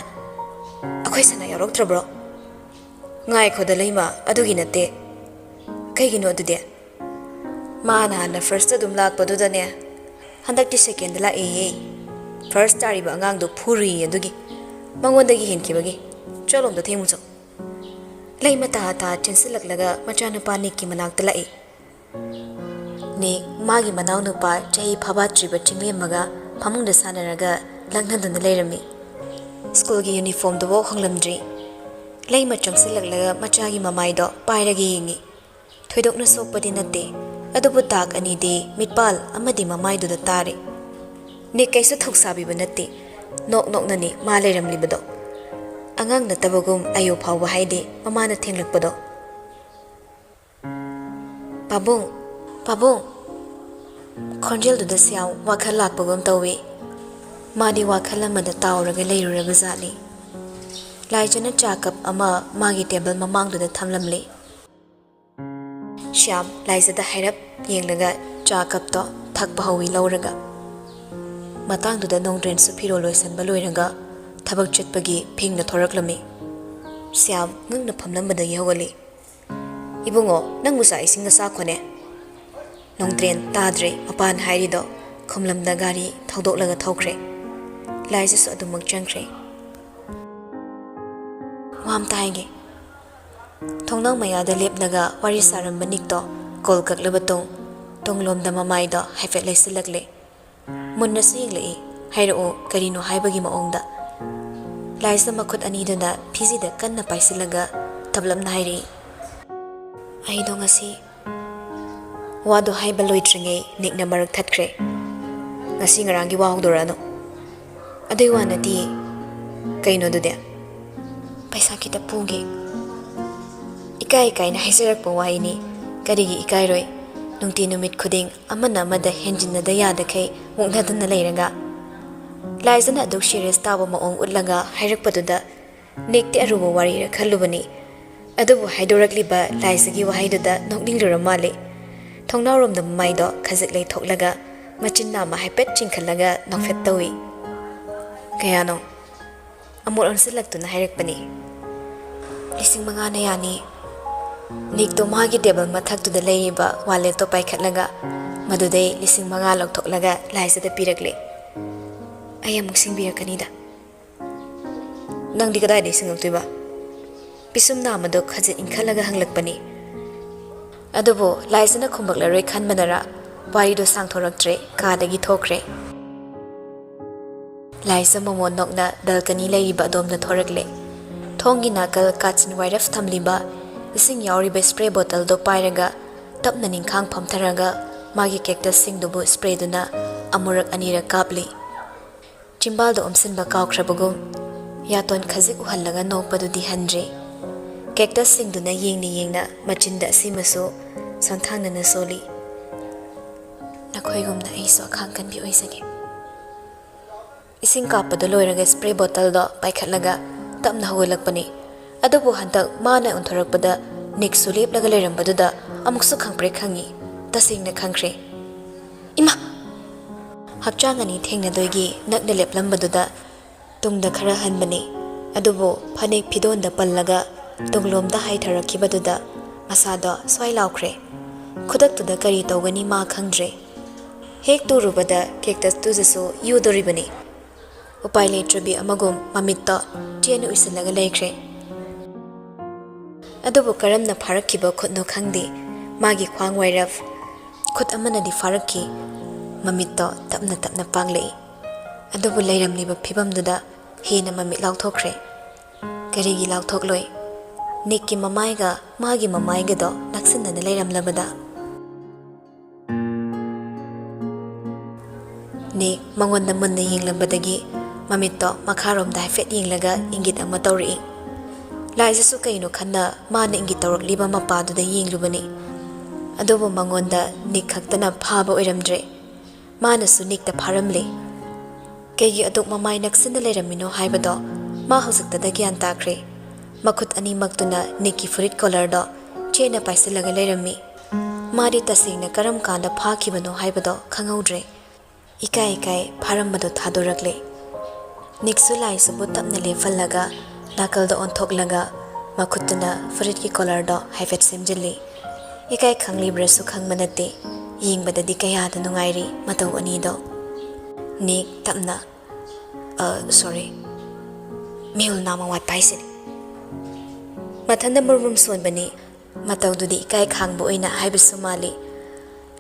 "ꯑꯩꯈꯣꯏ ꯁꯅꯥ ꯌꯥꯎꯔꯛꯇ꯭ꯔꯕ꯭ꯔꯣ?" "ꯉꯥꯏꯈꯣꯗ ꯂꯩꯃ, ꯑꯗꯨꯒꯤ ꯅꯠꯇꯦ"꯫ "ꯀꯩꯒꯤꯅꯣ ꯑꯗꯨꯗꯤ?" "ꯃꯥꯅ ꯍꯥꯟꯅ first ꯑꯗꯨꯝ ꯂꯥꯛꯄꯗꯨꯗꯅꯦ, ꯍꯟꯗꯛꯇꯤ secondꯗ ꯂꯥꯛꯑꯦꯌꯦ꯫ First ꯇꯥꯔꯤꯕ ꯑꯉꯥꯡꯗꯣ ꯐꯨꯔꯨꯏꯌꯦ, ꯑꯗꯨꯒꯤ ꯃꯉꯣꯟꯗꯒꯤ ꯍꯦꯟꯈꯤꯕꯒꯤ꯫ ꯆꯠꯂꯣꯝꯗ ꯊꯦꯡꯉꯨ ꯆꯣ"꯫ ꯂꯩꯃ ꯇꯥ ꯇꯥ ꯆꯦꯟꯁꯤꯜꯂꯛꯂꯒ ꯃꯆꯥꯅꯨꯄꯥ ꯅꯤꯛꯀꯤ ꯃꯅꯥꯛꯇ ꯂꯥꯛꯏ꯫ ꯅꯤꯛ ꯃꯥꯒꯤ ꯃꯅꯥꯎꯅꯨꯄꯥ ꯆꯍꯤ ꯐꯥꯕꯥꯠꯇ꯭ꯔꯤꯕ ꯆꯤꯡꯂꯦꯝꯃꯒ ꯐꯃꯨꯡꯗ ꯁꯥꯟꯅꯔꯒ ꯂꯛꯅꯗꯨꯅ ꯂꯩꯔꯝꯃꯤ꯫ ꯁ꯭ꯀꯨꯜꯒꯤ ꯌꯨꯅꯤꯐꯣꯔꯝꯗꯨꯐꯥꯎ ꯍꯣꯡꯂꯝꯗ꯭ꯔꯤ꯫ ꯂꯩꯃ ꯆꯪꯁꯤꯜꯂꯛꯂꯒ ꯃꯆꯥꯒꯤ ꯃꯃꯥꯏꯗꯣ ꯄꯥꯏꯔꯒ ꯌꯦꯡꯉꯤ꯫ ꯊꯣꯏꯗꯣꯛꯅ ꯁꯣꯛꯄꯗꯤ ꯅꯠꯇꯦ, ꯑꯗꯨꯕꯨ ꯗꯥꯛ ꯑꯅꯤꯗꯤ ꯃꯤꯠꯄꯥꯜ ꯑꯃꯗꯤ ꯃꯃꯥꯏꯗꯨꯗ ꯇꯥꯔꯦ꯫ ꯅꯤꯛ ꯀꯩꯁꯨ ꯊꯧꯁꯥꯕꯤꯕ ꯅꯠꯇꯦ꯫ ꯅꯣꯛ ꯅꯣꯛꯅꯅꯤ ꯃꯥ ꯂꯩꯔꯝꯂꯤꯕꯗꯣ꯫ ꯑꯉꯥꯡ ꯅꯠꯇꯕꯒꯨꯝ ꯑꯌꯨ ꯐꯥꯎꯕ ꯍꯥꯏꯗꯦ ꯃꯃꯥꯅ ꯊꯦꯡꯂꯛꯄꯗꯣ꯫ "ꯄꯥꯕꯨꯡ, ꯄꯥꯕꯨꯡ!" ꯈꯣꯟꯖꯦꯜꯗꯨꯗ ꯁ꯭ꯌꯥꯝ ꯋꯥꯈꯜ ꯂꯥꯛꯄꯒꯨꯝ ꯇꯧꯏ꯫ ꯃꯥꯗꯤ ꯋꯥꯈꯜ ꯑꯃꯗ ꯇꯥꯎꯔꯒ ꯂꯩꯔꯨꯔꯕ ꯖꯥꯠꯅꯤ꯫ ꯂꯥꯏꯖꯅ ꯆꯥ ꯀꯞ ꯑꯃ ꯃꯥꯒꯤ ꯇꯦꯕꯜ ꯃꯃꯥꯡꯗꯨꯗ ꯊꯝꯂꯝꯂꯤ꯫ ꯁ꯭ꯌꯥꯝ ꯂꯥꯏꯖꯗ ꯍꯥꯏꯔꯞ ꯌꯦꯡꯂꯒ ꯆꯥ ꯀꯞꯇꯣ ꯊꯛꯄ ꯍꯧꯏ ꯂꯧꯔꯒ꯫ ꯃꯇꯥꯡꯗꯨꯗ ꯅꯣꯡꯗ꯭ꯔꯦꯟꯁꯨ ꯐꯤꯔꯣꯜ ꯂꯣꯏꯁꯟꯕ ꯂꯣꯏꯔꯒ ꯊꯕꯛ ꯆꯠꯄꯒꯤ ꯐꯤꯡꯅ ꯊꯣꯔꯛꯂꯝꯃꯤ꯫ ꯁ꯭ꯌꯥꯝ ꯉꯛꯅ ꯐꯝꯂꯝꯕꯗꯒꯤ ꯍꯧꯒꯠꯂꯤ꯫ "ꯏꯕꯨꯡꯉꯣ, ꯅꯪꯕꯨ ꯆꯥꯛ ꯏꯁꯤꯡꯒ ꯆꯥꯈꯣꯅꯦ?" ꯅꯣꯡꯗ꯭ꯔꯦꯟ ꯇꯥꯗ꯭ꯔꯦ ꯃꯄꯥꯟ ꯍꯥꯏꯔꯤꯗꯣ꯫ ꯈꯨꯝꯂꯝꯗ ꯒꯥꯔꯤ ꯊꯧꯗꯣꯛꯂꯒ ꯊꯧꯈ꯭ꯔꯦ꯫ ꯂꯥꯏꯖꯁꯨ ꯑꯗꯨꯃꯛ ꯆꯪꯈ꯭ꯔꯦ꯫ "ꯋꯥ ꯑꯝꯇ ꯍꯥꯏꯒꯦ꯫" ꯊꯣꯡꯅꯥꯎ ꯃꯌꯥꯗ ꯂꯦꯞꯂꯒ ꯋꯥꯔꯤ ꯁꯥꯔꯝꯕ ꯅꯤꯛꯇꯣ ꯀꯣꯜ ꯀꯛꯂꯕ ꯇꯨꯡ, ꯇꯨꯡꯂꯣꯝꯗ ꯃꯃꯥꯏꯗꯣ ꯍꯥꯏꯐꯦꯠ ꯂꯩꯁꯤꯜꯂꯛꯂꯦ꯫ ꯃꯨꯟꯅꯁꯨ ꯌꯦꯡꯂꯛꯏ꯫ "ꯍꯥꯏꯔꯛꯑꯣ, ꯀꯔꯤꯅꯣ?" ꯍꯥꯏꯕꯒꯤ ꯃꯑꯣꯡꯗ꯫ ꯂꯥꯏꯖ ꯃꯈꯨꯠ ꯑꯅꯤꯗꯨꯅ ꯐꯤꯖꯤꯗ ꯀꯟꯅ ꯄꯥꯏꯁꯤꯜꯂꯒ ꯇꯞꯂꯞꯅ ꯍꯥꯏꯔꯛꯏ꯫ "ꯑꯩꯗꯣ ꯉꯁꯤ..." ꯋꯥꯗꯣ ꯍꯥꯏꯕ ꯂꯣꯏꯗ꯭ꯔꯤꯉꯩ ꯅꯤꯛꯅ ꯃꯔꯛ ꯊꯠꯈ꯭ꯔꯦ꯫ "ꯉꯁꯤ ꯉꯔꯥꯡꯒꯤ ꯋꯥ ꯍꯧꯗꯣꯔꯛꯑꯅꯨ꯫ ꯑꯗꯨꯏ ꯋꯥ ꯅꯠꯇꯤꯌꯦ꯫" "ꯀꯩꯅꯣ ꯑꯗꯨꯗꯤ?" "ꯄꯩꯁꯥ ꯈꯤꯇ ꯄꯨꯒꯦ꯫" ꯏꯀꯥꯏ ꯏꯀꯥꯏꯅ ꯍꯥꯏꯖꯔꯛꯄ ꯋꯥꯍꯩꯅꯤ꯫ ꯀꯔꯤꯒꯤ ꯏꯀꯥꯏꯔꯣꯏ? ꯅꯨꯡꯇꯤ ꯅꯨꯃꯤꯠ ꯈꯨꯗꯤꯡ ꯑꯃꯅ ꯑꯃꯗ ꯍꯦꯟꯖꯤꯟꯅꯗ ꯌꯥꯗꯈꯩ ꯃꯨꯛꯅꯗꯅ ꯂꯩꯔꯒ꯫ ꯂꯥꯏꯖꯅ ꯑꯗꯨꯛ ꯁꯤꯔꯤꯌꯁ ꯇꯥꯕ ꯃꯑꯣꯡ ꯎꯠꯂꯒ ꯍꯥꯏꯔꯛꯄꯗꯨꯗ ꯅꯤꯛꯇꯤ ꯑꯔꯨꯕ ꯋꯥꯔꯤꯔ ꯈꯜꯂꯨꯕꯅꯤ꯫ ꯑꯗꯨꯕꯨ ꯍꯥꯏꯗꯣꯔꯛꯂꯤꯕ ꯂꯥꯏꯖꯒꯤ ꯋꯥꯍꯩꯗꯨꯗ ꯅꯣꯛꯅꯤꯡꯂꯨꯔ ꯃꯥꯜꯂꯦ꯫ ꯊꯣꯡꯅꯥꯎꯔꯣꯝꯗ ꯃꯃꯥꯏꯗꯣ ꯈꯖꯤꯛ ꯂꯩꯊꯣꯛꯂꯒ ꯃꯆꯤꯟ ꯅꯥꯝꯃ ꯍꯥꯏꯐꯦꯠ ꯆꯤꯡꯈꯠꯂꯒ ꯅꯣꯛꯐꯦꯠ ꯇꯧꯏ꯫ "ꯀꯌꯥꯅꯣ?" ꯑꯃꯨꯛ ꯑꯣꯟꯁꯤꯜꯂꯛꯇꯨꯅ ꯍꯥꯏꯔꯛꯄꯅꯤ꯫ "ꯂꯤꯁꯤꯡ ꯃꯉꯥꯅ ꯌꯥꯅꯤ꯫" ꯅꯤꯛꯇꯣ ꯃꯥꯒꯤ ꯇꯦꯕꯜ ꯃꯊꯛꯇꯨꯗ ꯂꯩꯔꯤꯕ ꯋꯥꯂꯦꯠꯇꯣ ꯄꯥꯏꯈꯠꯂꯒ ꯃꯗꯨꯗꯩ ꯂꯤꯁꯤꯡ ꯃꯉꯥ ꯂꯧꯊꯣꯛꯂꯒ ꯂꯥꯏꯖꯗ ꯄꯤꯔꯛꯂꯦ꯫ "ꯑꯩ ꯑꯃꯨꯛ ꯁꯤꯡꯕꯤꯔꯛꯀꯅꯤꯗ꯫" "ꯅꯪꯗꯤ ꯀꯗꯥꯏꯗꯒꯤ ꯁꯤꯡꯉꯛꯇꯣꯏꯕ?" ꯄꯤꯁꯨꯝ ꯅꯥꯝꯃꯗꯨ ꯈꯖꯤꯛ ꯏꯟꯈꯠꯂꯒ ꯍꯪꯂꯛꯄꯅꯤ꯫ ꯑꯗꯨꯕꯨ ꯂꯥꯏꯖꯅ ꯈꯨꯝꯂꯛꯂꯔꯣꯏ ꯈꯟꯕꯅꯔ ꯋꯥꯔꯤꯗꯨ ꯁꯥꯡꯊꯣꯔꯛꯇ꯭ꯔꯦ, ꯀꯥꯗꯒꯤ ꯊꯣꯛꯈ꯭ꯔꯦ꯫ ꯂꯥꯏꯖ ꯃꯃꯣꯟ ꯅꯣꯛꯅ ꯕꯦꯜꯀꯅꯤ ꯂꯩꯔꯤꯕ ꯑꯗꯣꯝꯗ ꯊꯣꯔꯛꯂꯦ꯫ ꯊꯣꯡꯒꯤ ꯅꯥꯀꯜ ꯀꯥꯆꯤꯟ ꯋꯥꯏꯔꯞ ꯊꯝꯂꯤꯕ ꯏꯁꯤꯡ ꯌꯥꯎꯔꯤꯕ ꯁ꯭ꯄ꯭ꯔꯦ ꯕꯣꯇꯜꯗꯣ ꯄꯥꯏꯔꯒ ꯇꯞꯅ ꯅꯤꯡꯈꯥꯡ ꯐꯝꯊꯔꯒ ꯃꯥꯒꯤ ꯀꯦꯛꯇꯁꯁꯤꯡꯗꯨꯕꯨ ꯁ꯭ꯄ꯭ꯔꯦꯗꯨꯅ ꯑꯃꯨꯔꯛ ꯑꯅꯤꯔꯛ ꯀꯥꯞꯂꯤ꯫ ꯆꯤꯝꯕꯥꯜꯗ ꯑꯣꯝꯁꯤꯟꯕ ꯀꯥꯎꯈ꯭ꯔꯕꯒꯨꯝ ꯌꯥꯇꯣꯟ ꯈꯖꯤꯛ ꯎꯍꯜꯂꯒ ꯅꯣꯛꯄꯗꯨꯗꯤ ꯍꯟꯗ꯭ꯔꯤ꯫ ꯀꯦꯛꯇꯁꯁꯤꯡꯗꯨꯅ ꯌꯦꯡꯅ ꯌꯦꯡꯅ ꯃꯆꯤꯟꯗ ꯑꯁꯤꯃꯁꯨ ꯁꯣꯟꯊꯥꯡꯅꯅ ꯁꯣꯜꯂꯤ꯫ "ꯅꯈꯣꯏꯒꯨꯝꯅ ꯑꯩꯁꯨ ꯑꯈꯥꯡ ꯀꯟꯕꯤ ꯑꯣꯏꯖꯒꯦ꯫" ꯏꯁꯤꯡ ꯀꯥꯞꯄꯗꯨ ꯂꯣꯏꯔꯒ ꯁ꯭ꯄ꯭ꯔꯦ ꯕꯣꯇꯜꯗꯣ ꯄꯥꯏꯈꯠꯂꯒ ꯇꯞꯅ ꯍꯧꯒꯠꯂꯛꯄꯅꯤ꯫ ꯑꯗꯨꯕꯨ ꯍꯟꯗꯛ ꯃꯥꯅ ꯑꯣꯟꯊꯣꯔꯛꯄꯗ ꯅꯤꯛꯁꯨ ꯂꯦꯞꯂꯒ ꯂꯩꯔꯝꯕꯗꯨꯗ ꯑꯃꯨꯛꯁꯨ ꯈꯪꯄ꯭ꯔꯦꯛ ꯈꯪꯉꯤ꯫ ꯇꯁꯦꯡꯅ ꯈꯪꯈ꯭ꯔꯦ꯫ "ꯏꯃꯥ!" ꯍꯛꯆꯥꯡ ꯑꯅꯤ ꯊꯦꯡꯅꯗꯣꯏꯒꯤ ꯅꯛꯅ ꯂꯦꯞꯂꯝꯕꯗꯨꯗ ꯇꯨꯡꯗ ꯈꯔ ꯍꯟꯕꯅꯤ꯫ ꯑꯗꯨꯕꯨ ꯐꯅꯦꯛ ꯐꯤꯗꯣꯟꯗ ꯄꯜꯂꯒ ꯇꯨꯡꯂꯣꯝꯗ ꯍꯥꯏꯊꯔꯛꯈꯤꯕꯗꯨꯗ ꯃꯁꯥꯗꯣ ꯁ꯭ꯋꯥꯏ ꯂꯥꯎꯈ꯭ꯔꯦ꯫ ꯈꯨꯗꯛꯇꯨꯗ ꯀꯔꯤ ꯇꯧꯒꯅꯤ ꯃꯥ ꯈꯪꯗ꯭ꯔꯦ꯫ ꯍꯦꯛ ꯇꯨꯔꯨꯕꯗ ꯀꯦꯛꯇꯁꯇꯨꯗꯁꯨ ꯌꯨꯗꯣꯔꯤꯕꯅꯤ꯫ ꯎꯄꯥꯏ ꯂꯩꯇ꯭ꯔꯕꯤ ꯑꯃꯒꯨꯝ ꯃꯃꯤꯠꯇꯣ ꯆꯦꯅ ꯎꯏꯁꯤꯜꯂꯒ ꯂꯩꯈ꯭ꯔꯦ꯫ ꯑꯗꯨꯕꯨ ꯀꯔꯝꯅ ꯐꯥꯔꯛꯈꯤꯕ ꯈꯨꯠꯅꯣ ꯈꯪꯗꯦ, ꯃꯥꯒꯤ ꯈ꯭ꯋꯥꯡ ꯋꯥꯏꯔꯞ ꯈꯨꯠ ꯑꯃꯅꯗꯤ ꯐꯥꯔꯛꯈꯤ꯫ ꯃꯃꯤꯠꯇꯣ ꯇꯞꯅ ꯇꯞꯅ ꯄꯥꯡꯂꯛꯏ꯫ ꯑꯗꯨꯕꯨ ꯂꯩꯔꯝꯂꯤꯕ ꯐꯤꯕꯝꯗꯨꯗ ꯍꯦꯟꯅ ꯃꯃꯤꯠ ꯂꯥꯎꯊꯣꯛꯈ꯭ꯔꯦ꯫ ꯀꯔꯤꯒꯤ ꯂꯥꯎꯊꯣꯛꯂꯣꯏ? ꯅꯤꯛꯀꯤ ꯃꯃꯥꯏꯒ ꯃꯥꯒꯤ ꯃꯃꯥꯏꯒꯗꯣ ꯅꯛꯁꯤꯟꯅꯅ ꯂꯩꯔꯝꯂꯕꯗ꯫ ꯅꯤꯛ ꯃꯉꯣꯟꯗ ꯃꯨꯟꯅ ꯌꯦꯡꯂꯝꯕꯗꯒꯤ ꯃꯃꯤꯠꯇꯣ ꯃꯈꯥꯔꯣꯝꯗ ꯍꯥꯏꯐꯦꯠ ꯌꯦꯡꯂꯒ ꯏꯪꯒꯤꯠ ꯑꯃ ꯇꯧꯔꯛꯏ꯫ ꯂꯥꯏꯖꯁꯨ ꯀꯩꯅꯣ ꯈꯟꯅ ꯃꯥꯅ ꯏꯪꯒꯤꯠ ꯇꯧꯔꯛꯂꯤꯕ ꯃꯄꯥꯗꯨꯗ ꯌꯦꯡꯂꯨꯕꯅꯤ꯫ ꯑꯗꯨꯕꯨ ꯃꯉꯣꯟꯗ ꯅꯤꯛ ꯈꯛꯇꯅ ꯐꯥꯕ ꯑꯣꯏꯔꯝꯗ꯭ꯔꯦ꯫ ꯃꯥꯅꯁꯨ ꯅꯤꯛꯇ ꯐꯥꯔꯝꯂꯦ꯫ ꯀꯩꯒꯤ ꯑꯗꯨꯛ ꯃꯃꯥꯏ ꯅꯛꯁꯤꯟꯅ ꯂꯩꯔꯝꯃꯤꯅꯣ ꯍꯥꯏꯕꯗꯣ ꯃꯥ ꯍꯧꯖꯤꯛꯇꯗ ꯒ꯭ꯌꯥꯟ ꯇꯥꯈ꯭ꯔꯦ꯫ ꯃꯈꯨꯠ ꯑꯅꯤꯃꯛꯇꯨꯅ ꯅꯤꯛꯀꯤ ꯐꯨꯔꯤꯠ ꯀꯣꯂꯔꯗꯣ ꯆꯦꯠꯅ ꯄꯥꯏꯁꯤꯜꯂꯒ ꯂꯩꯔꯝꯃꯤ꯫ ꯃꯥꯗꯤ ꯇꯁꯦꯡꯅ ꯀꯔꯝ ꯀꯥꯟꯗ ꯐꯥꯈꯤꯕꯅꯣ ꯍꯥꯏꯕꯗꯣ ꯈꯪꯍꯧꯗ꯭ꯔꯦ꯫ ꯏꯀꯥꯏ ꯏꯀꯥꯏ ꯐꯥꯔꯝꯕꯗꯣ ꯊꯥꯗꯣꯔꯛꯂꯦ꯫ ꯅꯤꯛꯁꯨ ꯂꯥꯏꯁꯨꯕꯨ ꯇꯞꯅ ꯂꯦꯞꯍꯜꯂꯒ ꯅꯥꯀꯜꯗ ꯑꯣꯟꯊꯣꯛꯂꯒ ꯃꯈꯨꯠꯇꯨꯅ ꯐꯨꯔꯤꯠꯀꯤ ꯀꯣꯂꯔꯗꯣ ꯍꯥꯏꯐꯦꯠ ꯁꯦꯝꯖꯤꯜꯂꯤ꯫ ꯏꯀꯥꯏ ꯈꯪꯂꯤꯕ꯭ꯔꯥꯁꯨ ꯈꯪꯕ ꯅꯠꯇꯦ꯫ ꯌꯦꯡꯕꯗꯗꯤ ꯀꯌꯥꯗ ꯅꯨꯡꯉꯥꯏꯔꯤ ꯃꯇꯧ ꯑꯅꯤꯗꯣ꯫ ꯅꯤꯛ ꯇꯞꯅ, "ꯑ, ꯁꯣꯔꯤ꯫ ꯃꯤꯍꯨꯜ ꯅꯥꯝꯃ ꯋꯥꯠꯄ ꯍꯥꯏꯁꯤꯅꯤ꯫" ꯃꯊꯟꯇ ꯃꯨꯔꯃꯨꯝ ꯁꯣꯟꯕꯅꯤ꯫ ꯃꯇꯧꯗꯨꯗꯤ ꯏꯀꯥꯏ ꯈꯥꯡꯕ ꯑꯣꯏꯅ ꯍꯥꯏꯕꯁꯨ ꯃꯥꯜꯂꯤ꯫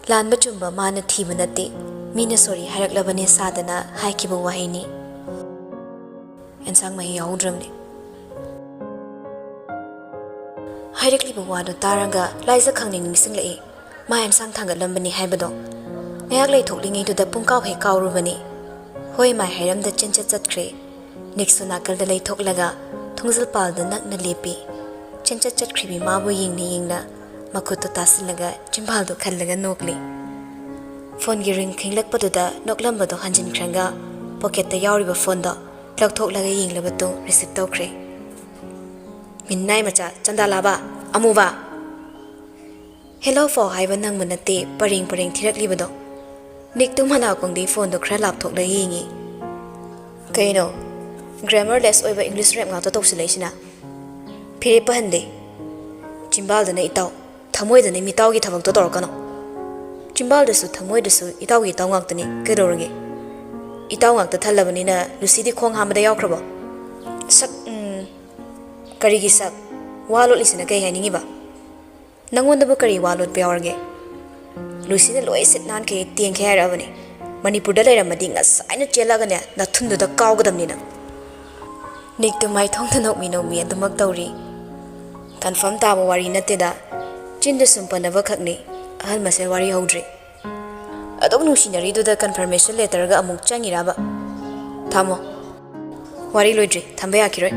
ꯂꯥꯟꯕ ꯆꯨꯝꯕ ꯃꯥꯅ ꯊꯤꯕ ꯅꯠꯇꯦ, ꯃꯤꯅ ꯁꯣꯔꯤ ꯍꯥꯏꯔꯛꯂꯕꯅꯦ ꯁꯥꯗꯅ ꯍꯥꯏꯈꯤꯕ ꯋꯥꯍꯩꯅꯤ꯫ ꯑꯦꯟꯁꯥꯡ ꯃꯍꯤ ꯌꯥꯎꯍꯧꯗ꯭ꯔꯕꯅꯤ꯫ ꯍꯥꯏꯔꯛꯂꯤꯕ ꯋꯥꯗꯨ ꯇꯥꯔꯒ ꯂꯥꯏꯖ ꯈꯪꯅꯤꯡ ꯅꯤꯡꯁꯤꯡꯂꯛꯏ꯫ ꯃꯥ ꯑꯦꯟꯁꯥꯡ ꯊꯥꯡꯒꯠꯂꯝꯕꯅꯤ ꯍꯥꯏꯕꯗꯣ꯫ ꯉꯥꯏꯍꯥꯛ ꯂꯩꯊꯣꯛꯂꯤꯉꯩꯗꯨꯗ ꯄꯨꯡꯀꯥꯎ ꯍꯦꯛ ꯀꯥꯎꯔꯨꯕꯅꯤ꯫ ꯍꯣꯏ ꯃꯥꯏ ꯍꯥꯏꯔꯝꯗ ꯆꯦꯟꯆꯠ ꯆꯠꯈ꯭ꯔꯦ꯫ ꯅꯤꯛꯁꯨ ꯅꯥꯀꯜꯗ ꯂꯩꯊꯣꯛꯂꯒ ꯊꯣꯡꯖꯤꯜ ꯄꯥꯜꯗ ꯅꯛꯅ ꯂꯦꯞꯄꯤ꯫ ꯆꯦꯟꯆꯠ ꯆꯠꯈ꯭ꯔꯤꯕꯤ ꯃꯥꯕꯨ ꯌꯦꯡꯅ ꯌꯦꯡꯅ ꯃꯈꯨꯠꯇꯨ ꯇꯥꯁꯤꯜꯂꯒ ꯆꯤꯝꯕꯥꯜꯗꯨ ꯈꯜꯂꯒ ꯅꯣꯛꯂꯤ꯫ ꯐꯣꯟꯒꯤ ꯔꯤꯡ ꯈꯤꯡꯂꯛꯄꯗꯨꯗ ꯅꯣꯛꯂꯝꯕꯗꯣ ꯍꯟꯖꯤꯟꯈ꯭ꯔꯒ ꯄꯣꯀꯦꯠꯇ ꯌꯥꯎꯔꯤꯕ ꯐꯣꯟꯗꯣ ꯂꯧꯊꯣꯛꯂꯒ ꯌꯦꯡꯂꯕ ꯇꯨꯡ ꯔꯤꯁꯤꯞ ꯇꯧꯈ꯭ꯔꯦ꯫ "ꯃꯤꯅꯥꯏ ꯃꯆꯥ, ꯆꯟꯗꯥꯂꯥꯕ, ꯑꯃꯨꯕ!" "ꯍꯦꯜꯂꯣ" ꯐꯥꯎ ꯍꯥꯏꯕ ꯅꯪꯕ ꯅꯠꯇꯦ, ꯄꯔꯦꯡ ꯄꯔꯦꯡ ꯊꯤꯔꯛꯂꯤꯕꯗꯣ꯫ ꯅꯤꯛꯇꯨ ꯃꯅꯥꯀꯣꯡꯗꯒꯤ ꯐꯣꯟꯗꯣ ꯈꯔ ꯂꯥꯞꯊꯣꯛꯂꯒ ꯌꯦꯡꯉꯤ꯫ "ꯀꯩꯅꯣ, ꯒ꯭ꯔꯥꯃꯔꯂꯦꯁ ꯑꯣꯏꯕ ꯏꯪꯂꯤꯁ ꯔꯦꯞ ꯉꯥꯛꯇ ꯇꯧꯁꯤꯜꯂꯛꯏꯁꯤꯅ? ꯐꯤꯔꯦꯞ ꯄꯍꯟꯗꯦ꯫ ꯆꯤꯝꯕꯥꯜꯗꯅ ꯏꯇꯥꯎ, ꯊꯃꯣꯏꯗꯅ ꯃꯤꯇꯥꯎꯒꯤ ꯊꯕꯛꯇꯣ ꯇꯧꯔꯛꯀꯅꯣ꯫ ꯆꯤꯝꯕꯥꯜꯗꯁꯨ ꯊꯃꯣꯏꯗꯁꯨ ꯏꯇꯥꯎꯒꯤ ꯏꯇꯥꯎ ꯉꯥꯛꯇꯅꯤ, ꯀꯩꯗꯧꯔꯒꯦ? ꯏꯇꯥꯎ ꯉꯥꯛꯇ ꯊꯜꯂꯕꯅꯤꯅ ꯂꯨꯁꯤꯗꯤ ꯈꯣꯡ ꯍꯥꯝꯕꯗ ꯌꯥꯎꯈ꯭ꯔꯕꯣ? ꯁꯛ, ꯎꯝ, ꯀꯔꯤꯒꯤ ꯁꯛ? ꯋꯥ ꯂꯣꯠꯂꯤꯁꯤꯅ ꯀꯩ ꯍꯥꯏꯅꯤꯡꯉꯤꯕ? ꯅꯪꯉꯣꯟꯗꯕꯨ ꯀꯔꯤ ꯋꯥ ꯂꯣꯠꯄ ꯌꯥꯎꯔꯒꯦ? ꯂꯨꯁꯤꯅ ꯂꯣꯏ ꯁꯤꯠ ꯅꯥꯟꯈꯩ ꯇꯦꯡꯈꯩ ꯍꯥꯏꯔꯛꯑꯕꯅꯤ꯫ ꯃꯅꯤꯄꯨꯔꯗ ꯂꯩꯔꯝꯃꯗꯤ ꯉꯁꯥꯏꯅ ꯆꯦꯜꯂꯛꯑꯒꯅꯦ, ꯅꯊꯨꯟꯗꯨꯗ ꯀꯥꯎꯒꯗꯕꯅꯤ ꯅꯪ꯫" ꯅꯤꯛꯇꯨ ꯃꯥꯏꯊꯣꯡꯗ ꯅꯣꯛꯃꯤ ꯅꯣꯛꯃꯤ ꯑꯗꯨꯃꯛ ꯇꯧꯔꯤ꯫ "ꯀꯟꯐꯥꯔꯝ ꯇꯥꯕ ꯋꯥꯔꯤ ꯅꯠꯇꯦꯗ, ꯆꯤꯟꯗ ꯁꯨꯝ ꯄꯟꯅꯕ ꯈꯛꯅꯤ꯫ ꯑꯍꯜ ꯃꯁꯦꯜ ꯋꯥꯔꯤ ꯍꯧꯗ꯭ꯔꯤ꯫ ꯑꯗꯨꯛ ꯅꯨꯡꯁꯤꯅꯔꯤꯗꯨꯗ ꯀꯟꯐꯥꯔꯃꯦꯁꯟ ꯂꯦꯇꯔꯒ ꯑꯃꯨꯛ ꯆꯪꯉꯤꯔꯕ? ꯊꯝꯃꯣ꯫ ꯋꯥꯔꯤ ꯂꯣꯏꯗ꯭ꯔꯤ, ꯊꯝꯕ ꯌꯥꯈꯤꯔꯣꯏ꯫"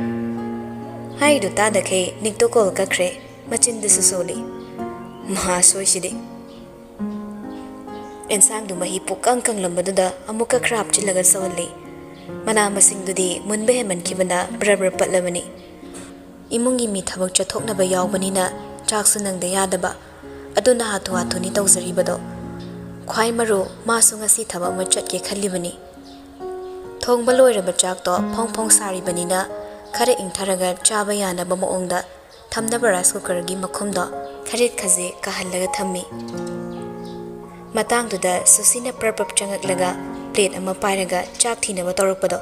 ꯍꯥꯏꯗꯨ ꯇꯥꯗꯈꯩ ꯅꯤꯛꯇꯣ ꯀꯣꯜ ꯀꯛꯈ꯭ꯔꯦ꯫ ꯃꯆꯤꯟꯗꯁꯨ ꯁꯣꯜꯂꯤ꯫ ꯃꯍꯥ ꯁꯣꯏꯁꯤꯗꯤ꯫ ꯑꯦꯟꯁꯥꯡꯗꯨ ꯃꯍꯤ ꯄꯨꯛꯀꯪ ꯀꯪꯂꯝꯕꯗꯨꯗ ꯑꯃꯨꯛꯀ ꯈꯔ ꯍꯥꯞꯆꯤꯜꯂꯒ ꯁꯧꯍꯜꯂꯤ꯫ ꯃꯅꯥ ꯃꯁꯤꯡꯗꯨꯗꯤ ꯃꯨꯟꯕ ꯍꯦꯟꯃꯟꯈꯤꯕꯅ ꯕ꯭ꯔ ꯕ꯭ꯔ ꯄꯠꯂꯕꯅꯤ꯫ ꯏꯃꯨꯡꯒꯤ ꯃꯤ ꯊꯕꯛ ꯆꯠꯊꯣꯛꯅꯕ ꯌꯥꯎꯕꯅꯤꯅ ꯆꯥꯛꯁꯨ ꯅꯪꯗ ꯌꯥꯗꯕ꯫ ꯑꯗꯨꯅ ꯍꯥꯊꯨ ꯍꯥꯊꯨꯅꯤ ꯇꯧꯖꯔꯤꯕꯗꯣ꯫ ꯈ꯭ꯋꯥꯏ ꯃꯔꯨ, ꯃꯥꯁꯨ ꯉꯁꯤ ꯊꯕꯛ ꯑꯃ ꯆꯠꯀꯦ ꯈꯜꯂꯤꯕꯅꯤ꯫ ꯊꯣꯡꯕ ꯂꯣꯏꯔꯕ ꯆꯥꯛꯇꯣ ꯐꯣꯡ ꯐꯣꯡ ꯁꯥꯔꯤꯕꯅꯤꯅ ꯈꯔ ꯏꯪꯊꯔꯒ ꯆꯥꯕ ꯌꯥꯅꯕ ꯃꯑꯣꯡꯗ ꯊꯝꯅꯕ ꯔꯥꯏꯁ ꯀꯨꯀꯔꯒꯤ ꯃꯈꯨꯝꯗꯣ ꯈꯔꯦꯠ ꯈꯖꯦꯛ ꯀꯥꯍꯜꯂꯒ ꯊꯝꯃꯤ꯫ ꯃꯇꯥꯡꯗꯨꯗ ꯁꯨꯁꯤꯅ ꯄ꯭ꯔꯞ ꯄ꯭ꯔꯞ ꯆꯪꯉꯛꯂꯒ ꯄ꯭ꯂꯦꯠ ꯑꯃ ꯄꯥꯏꯔꯒ ꯆꯥꯛ ꯊꯤꯅꯕ ꯇꯧꯔꯛꯄꯗꯣ꯫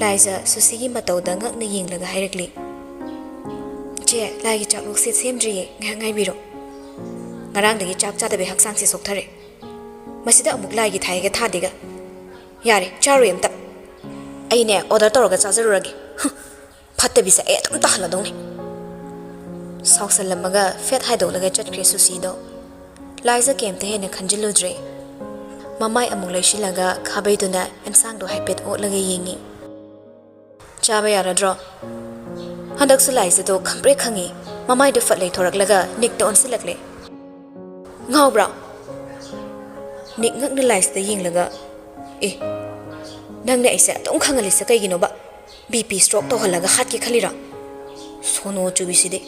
ꯂꯥꯏꯖ ꯁꯨꯁꯤꯒꯤ ꯃꯇꯧꯗ ꯉꯛꯅ ꯌꯦꯡꯂꯒ ꯍꯥꯏꯔꯛꯂꯤ, "ꯆꯦ ꯑꯦ, ꯂꯥꯏꯒꯤ ꯆꯥꯛꯂꯣꯛꯁꯦ ꯁꯦꯝꯗ꯭ꯔꯤꯌꯦ, ꯉꯥꯏꯍꯥꯛ ꯉꯥꯏꯕꯤꯔꯣ꯫ ꯉꯔꯥꯡꯗꯒꯤ ꯆꯥꯛ ꯆꯥꯗꯕꯩ ꯍꯛꯆꯥꯡꯁꯦ ꯁꯣꯛꯊꯔꯦ꯫ ꯃꯁꯤꯗ ꯑꯃꯨꯛ ꯂꯥꯏꯒꯤ ꯊꯥꯏꯒ ꯊꯥꯗꯦꯒ꯫ ꯌꯥꯔꯦ, ꯆꯥꯔꯣꯏ ꯑꯝꯇ꯫ ꯑꯩꯅꯦ, order ꯇꯧꯔꯒ ꯆꯥꯖꯔꯨꯔꯒꯦ꯫ ꯍꯨꯝ, ꯐꯠꯇꯕꯤꯁꯦ ꯑꯩ ꯑꯗꯨꯝ ꯇꯥꯍꯜꯂꯗꯧꯅꯤ꯫ ꯁꯥꯎꯁꯜꯂꯝꯃꯒ ꯐꯦꯠ ꯍꯥꯏꯗꯣꯛꯂꯒ ꯆꯠꯈ꯭ꯔꯦ ꯁꯨꯁꯤꯗꯣ꯫ ꯂꯥꯏꯖ ꯀꯩꯝꯇ ꯍꯦꯟꯅ ꯈꯟꯖꯤꯜꯂꯨꯗ꯭ꯔꯦ꯫ ꯃꯃꯥꯏ ꯑꯃꯨꯛ ꯂꯩꯁꯤꯜꯂꯒ ꯈꯥꯕꯩꯗꯨꯅ ꯑꯦꯟꯁꯥꯡꯗꯣ ꯍꯥꯏꯐꯦꯠ ꯑꯣꯠꯂꯒ ꯌꯦꯡꯉꯤ꯫ ꯆꯥꯕ ꯌꯥꯔꯗ꯭ꯔꯣ? ꯍꯟꯗꯛꯁꯨ ꯂꯥꯏꯖꯗꯣ ꯈꯪꯄ꯭ꯔꯦꯛ ꯈꯪꯉꯤ꯫ ꯃꯃꯥꯏꯗꯣ ꯐꯠ ꯂꯩꯊꯣꯔꯛꯂꯒ ꯅꯤꯛꯇ ꯑꯣꯟꯁꯤꯜꯂꯛꯂꯦ꯫ ꯉꯥꯎꯕ꯭ꯔꯥ? ꯅꯤꯛ ꯉꯛꯅ ꯂꯥꯏꯖꯗ ꯌꯦꯡꯂꯒ, "ꯑꯦ, ꯅꯪꯅ ꯑꯩꯁꯦ ꯑꯗꯨꯝ ꯈꯪꯍꯜꯂꯤꯁꯦ ꯀꯩꯒꯤꯅꯣꯕ? BP stroke ꯇꯧꯍꯜꯂꯒ ꯍꯥꯠꯀꯦ ꯈꯜꯂꯤꯔꯥ? ꯁꯣꯅꯣ ꯆꯨꯕꯤꯁꯤꯗꯤ!"